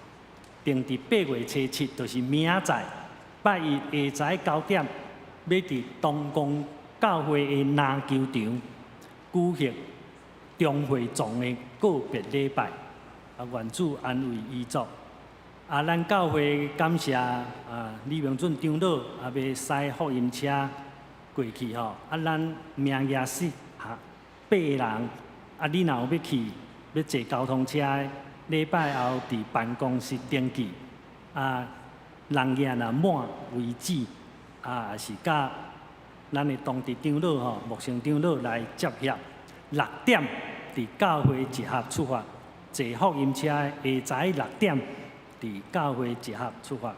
定佇8月初7，就是明仔載拜一下晝9點，欲佇東光教會的籃球場舉行中會葬的告別禮拜，啊，願主安慰遺族。啊，咱教會感謝啊李明俊長老啊，欲駛福音車過去吼。啊，咱名額是哈八个人，啊，你若有欲去，欲坐交通車的，禮拜後佇辦公室登記，啊，人額若滿為止，啊，也是佮咱的當地長老吼，牧師長老來接洽。6點佇教會集合出發，坐福音車的下晝6點佇教會集合出發。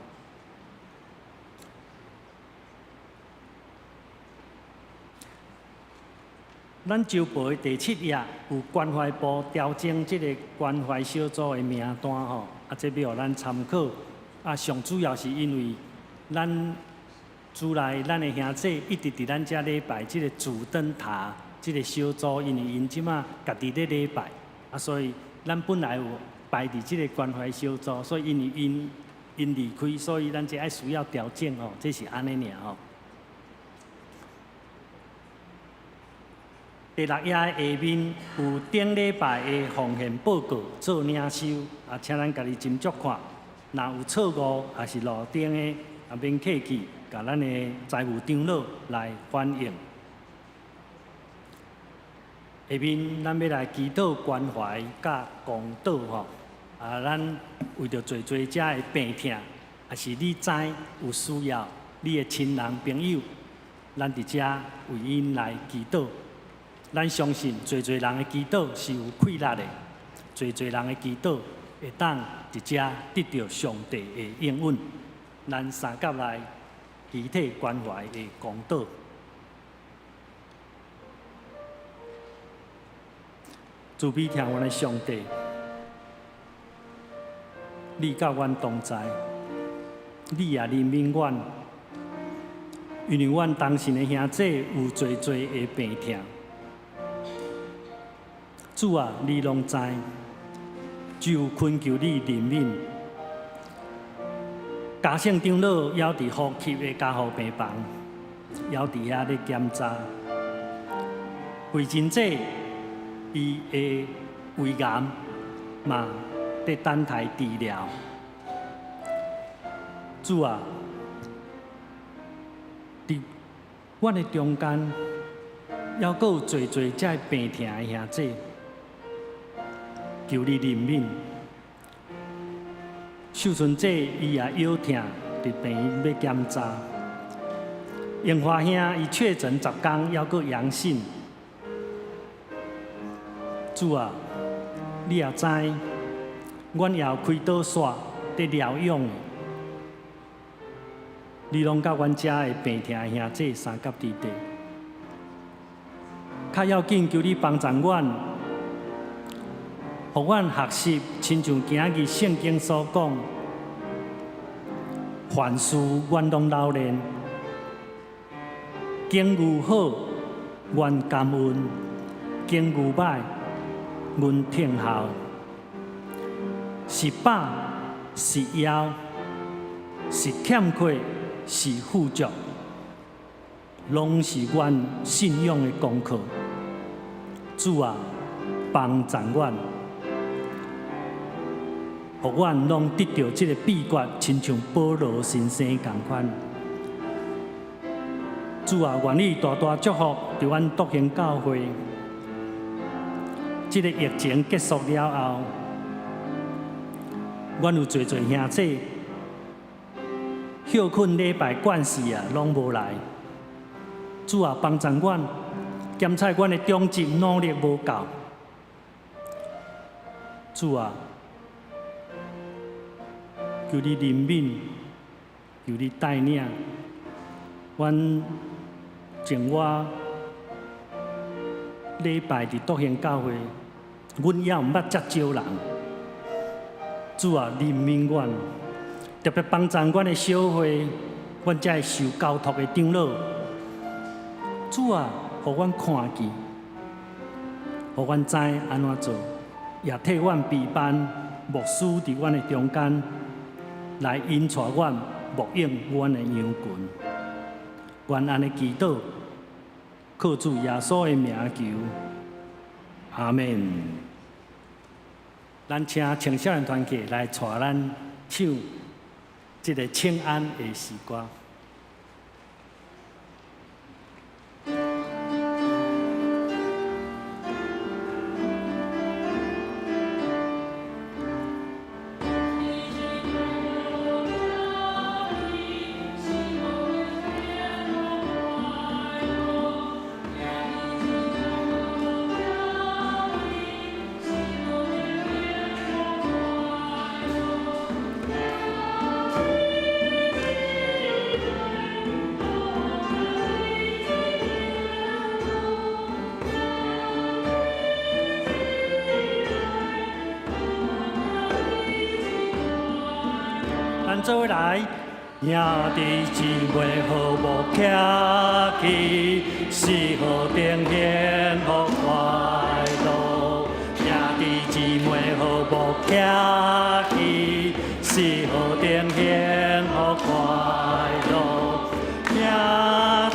咱週報的第七頁有關懷部調整這个關懷小組的名單吼，啊，這欲予咱參考。啊，上主要是因為咱主內咱的兄弟一直佇咱遮禮拜這个主燈塔這个小組，因為𪜶這馬家己咧禮拜，啊，所以咱本來有排佇這个關懷小組，所以因為𪜶𪜶離開，所以咱這愛需要調整吼，這是按呢爾吼。第六頁的下面有頂禮拜的奉獻報告做領收，啊，請咱家己斟酌看，若有錯誤抑是漏登的，啊，免客氣，共咱的財務長老來反映。下面咱欲來祈禱關懷佮公禱吼，啊，咱為著濟濟遮的病疼，抑是你知有需要，你的親人朋友，咱佇遮為𪜶來祈禱。咱相信濟濟人的祈禱是有氣力的，濟濟人的祈禱會當佇遮得著上帝的應允。咱相佮來祈禱關懷的公禱。慈悲疼阮的上帝，你佮阮同在，你也憐憫阮，因為阮同信的兄弟有濟濟的病疼。主啊，你攏知，只有懇求你憐憫。嘉勝長老猶佇呼吸的加護病房，猶佇遐咧檢查。惠珍姐伊的胃癌嘛佇等待治療。主啊，佇阮的中間，猶閣有濟濟這病疼的兄弟。求你憐憫，秀春姐伊也腰疼，佇病院欲檢查。榮華兄伊確診10工，猶閣陽性。主啊，你也知，阮也有開刀煞佇療養的，你攏佮阮遮的病疼的兄弟相佮佇底。較要緊，求你幫助阮。予阮學習，親像今日聖經所講，凡事阮攏老練，境遇好，阮感恩；境遇歹，阮聽候。是飽，是枵，是欠缺，是富足，攏是阮信仰的功課。主啊，幫助阮。予阮攏得著這个秘訣，親像保羅先生仝款。主啊，願你大大祝福佇阮篤行教會。這个疫情結束了後，阮有濟濟兄弟歇睏禮拜慣勢啊，攏無來。主啊，幫助阮，檢查阮的長執努力無夠。主啊，求你憐憫，求你帶領，阮前我禮拜佇篤行教會，阮猶毋捌遮少人。主啊，憐憫阮，特別幫助阮的小會，阮遮的受交託的長老。主啊，予阮看見，予阮知按怎做，也替阮備辦牧師佇阮的中間。來引帶阮牧養阮的羊群，願按呢祈禱，靠主耶穌的名求，阿們。咱請青少年團體來帶咱唱這个請安的詩歌。咱做伙來，兄弟姊妹和睦徛起，是何等幸福快樂。兄弟姊妹和睦徛徛起，是何等幸福快樂。兄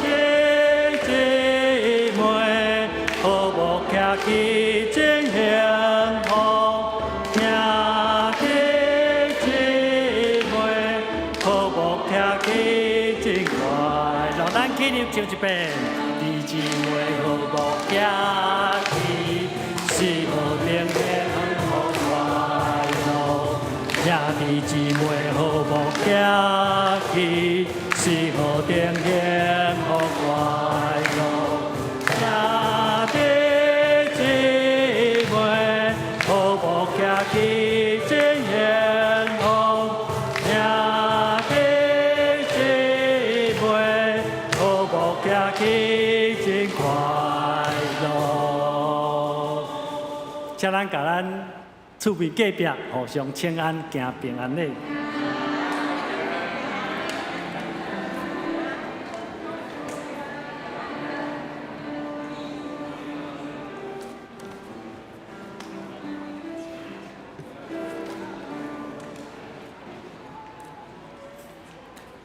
弟姊妹，和睦徛起真幸福。兄弟姊妹，和睦徛起真快樂。咱起立唱一遍，弟姊妹和睦徛起，是何等幸福快樂。兄弟姊妹和睦徛起，是何等幸福快樂。兄弟姊妹和睦徛起真幸福。兄弟姊妹和睦徛起真快樂。請咱共咱厝邊隔壁互相請安，行平安禮。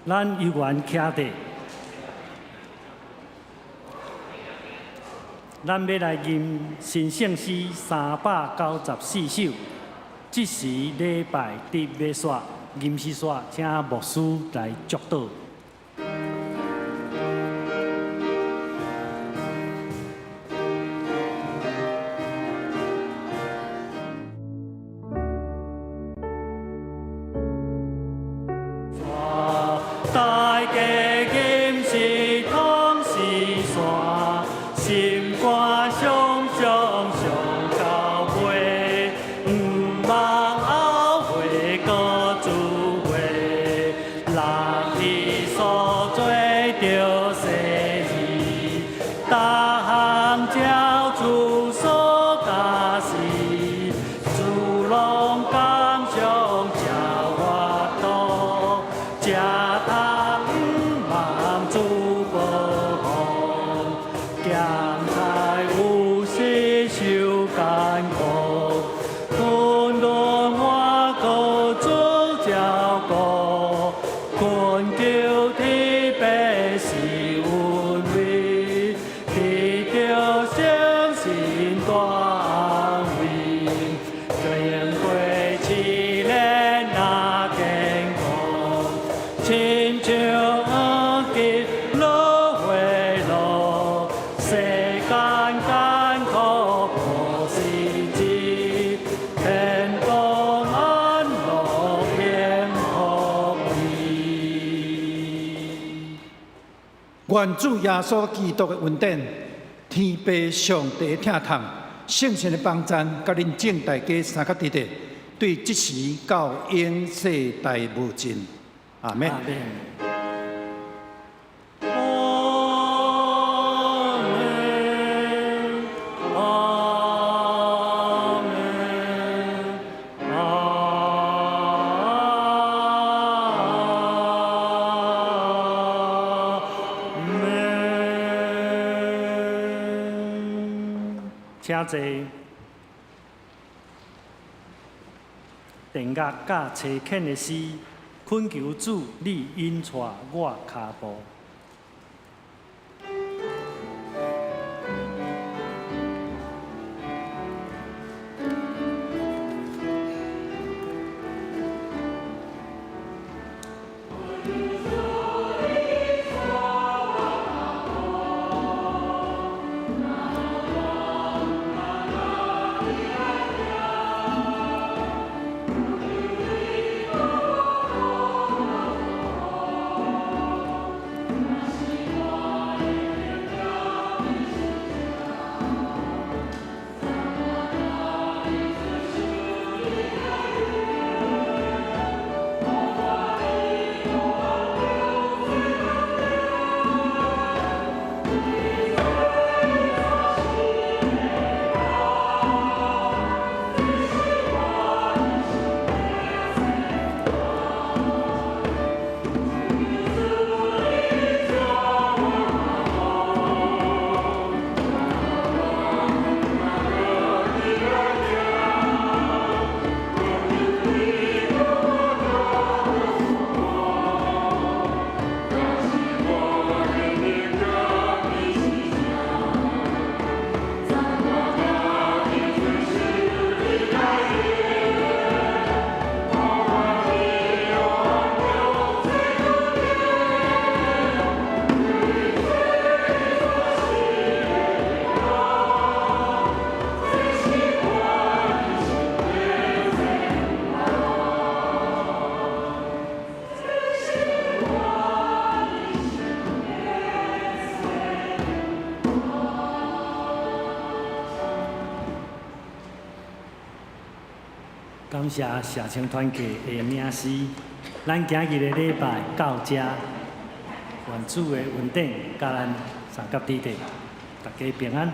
咱有緣徛佇，咱欲來吟新聖詩394首。這時禮拜佇欲煞，吟詩煞，請牧師來祝禱。大家吟詩同是線，心肝相相上到尾，毋茫後悔閣做伙，人伊所做著誓言，逐項照主所教示，主攏感賞才活度，才通毋茫主保護，鹹菜有時受艱苦，困頓我閣主照顧，懇求天父賜恩惠，得著聖神大安慰，經過試煉若堅固，親像黃金落花露，世間艱苦無實際，天堂安樂幸福美。願主耶穌基督的恩典、天父上帝的疼痛、聖神的幫贊，佮恁眾大家三個弟弟，對這時到永世代無盡。阿們。阿們。阿們，阿們，阿們。請坐。電樂佮齊勸的詩，懇求主你引帶我跤步。感謝社青團契的領詩，咱今日的禮拜到遮，願主的恩典佮咱相佮佇咧，大家平安。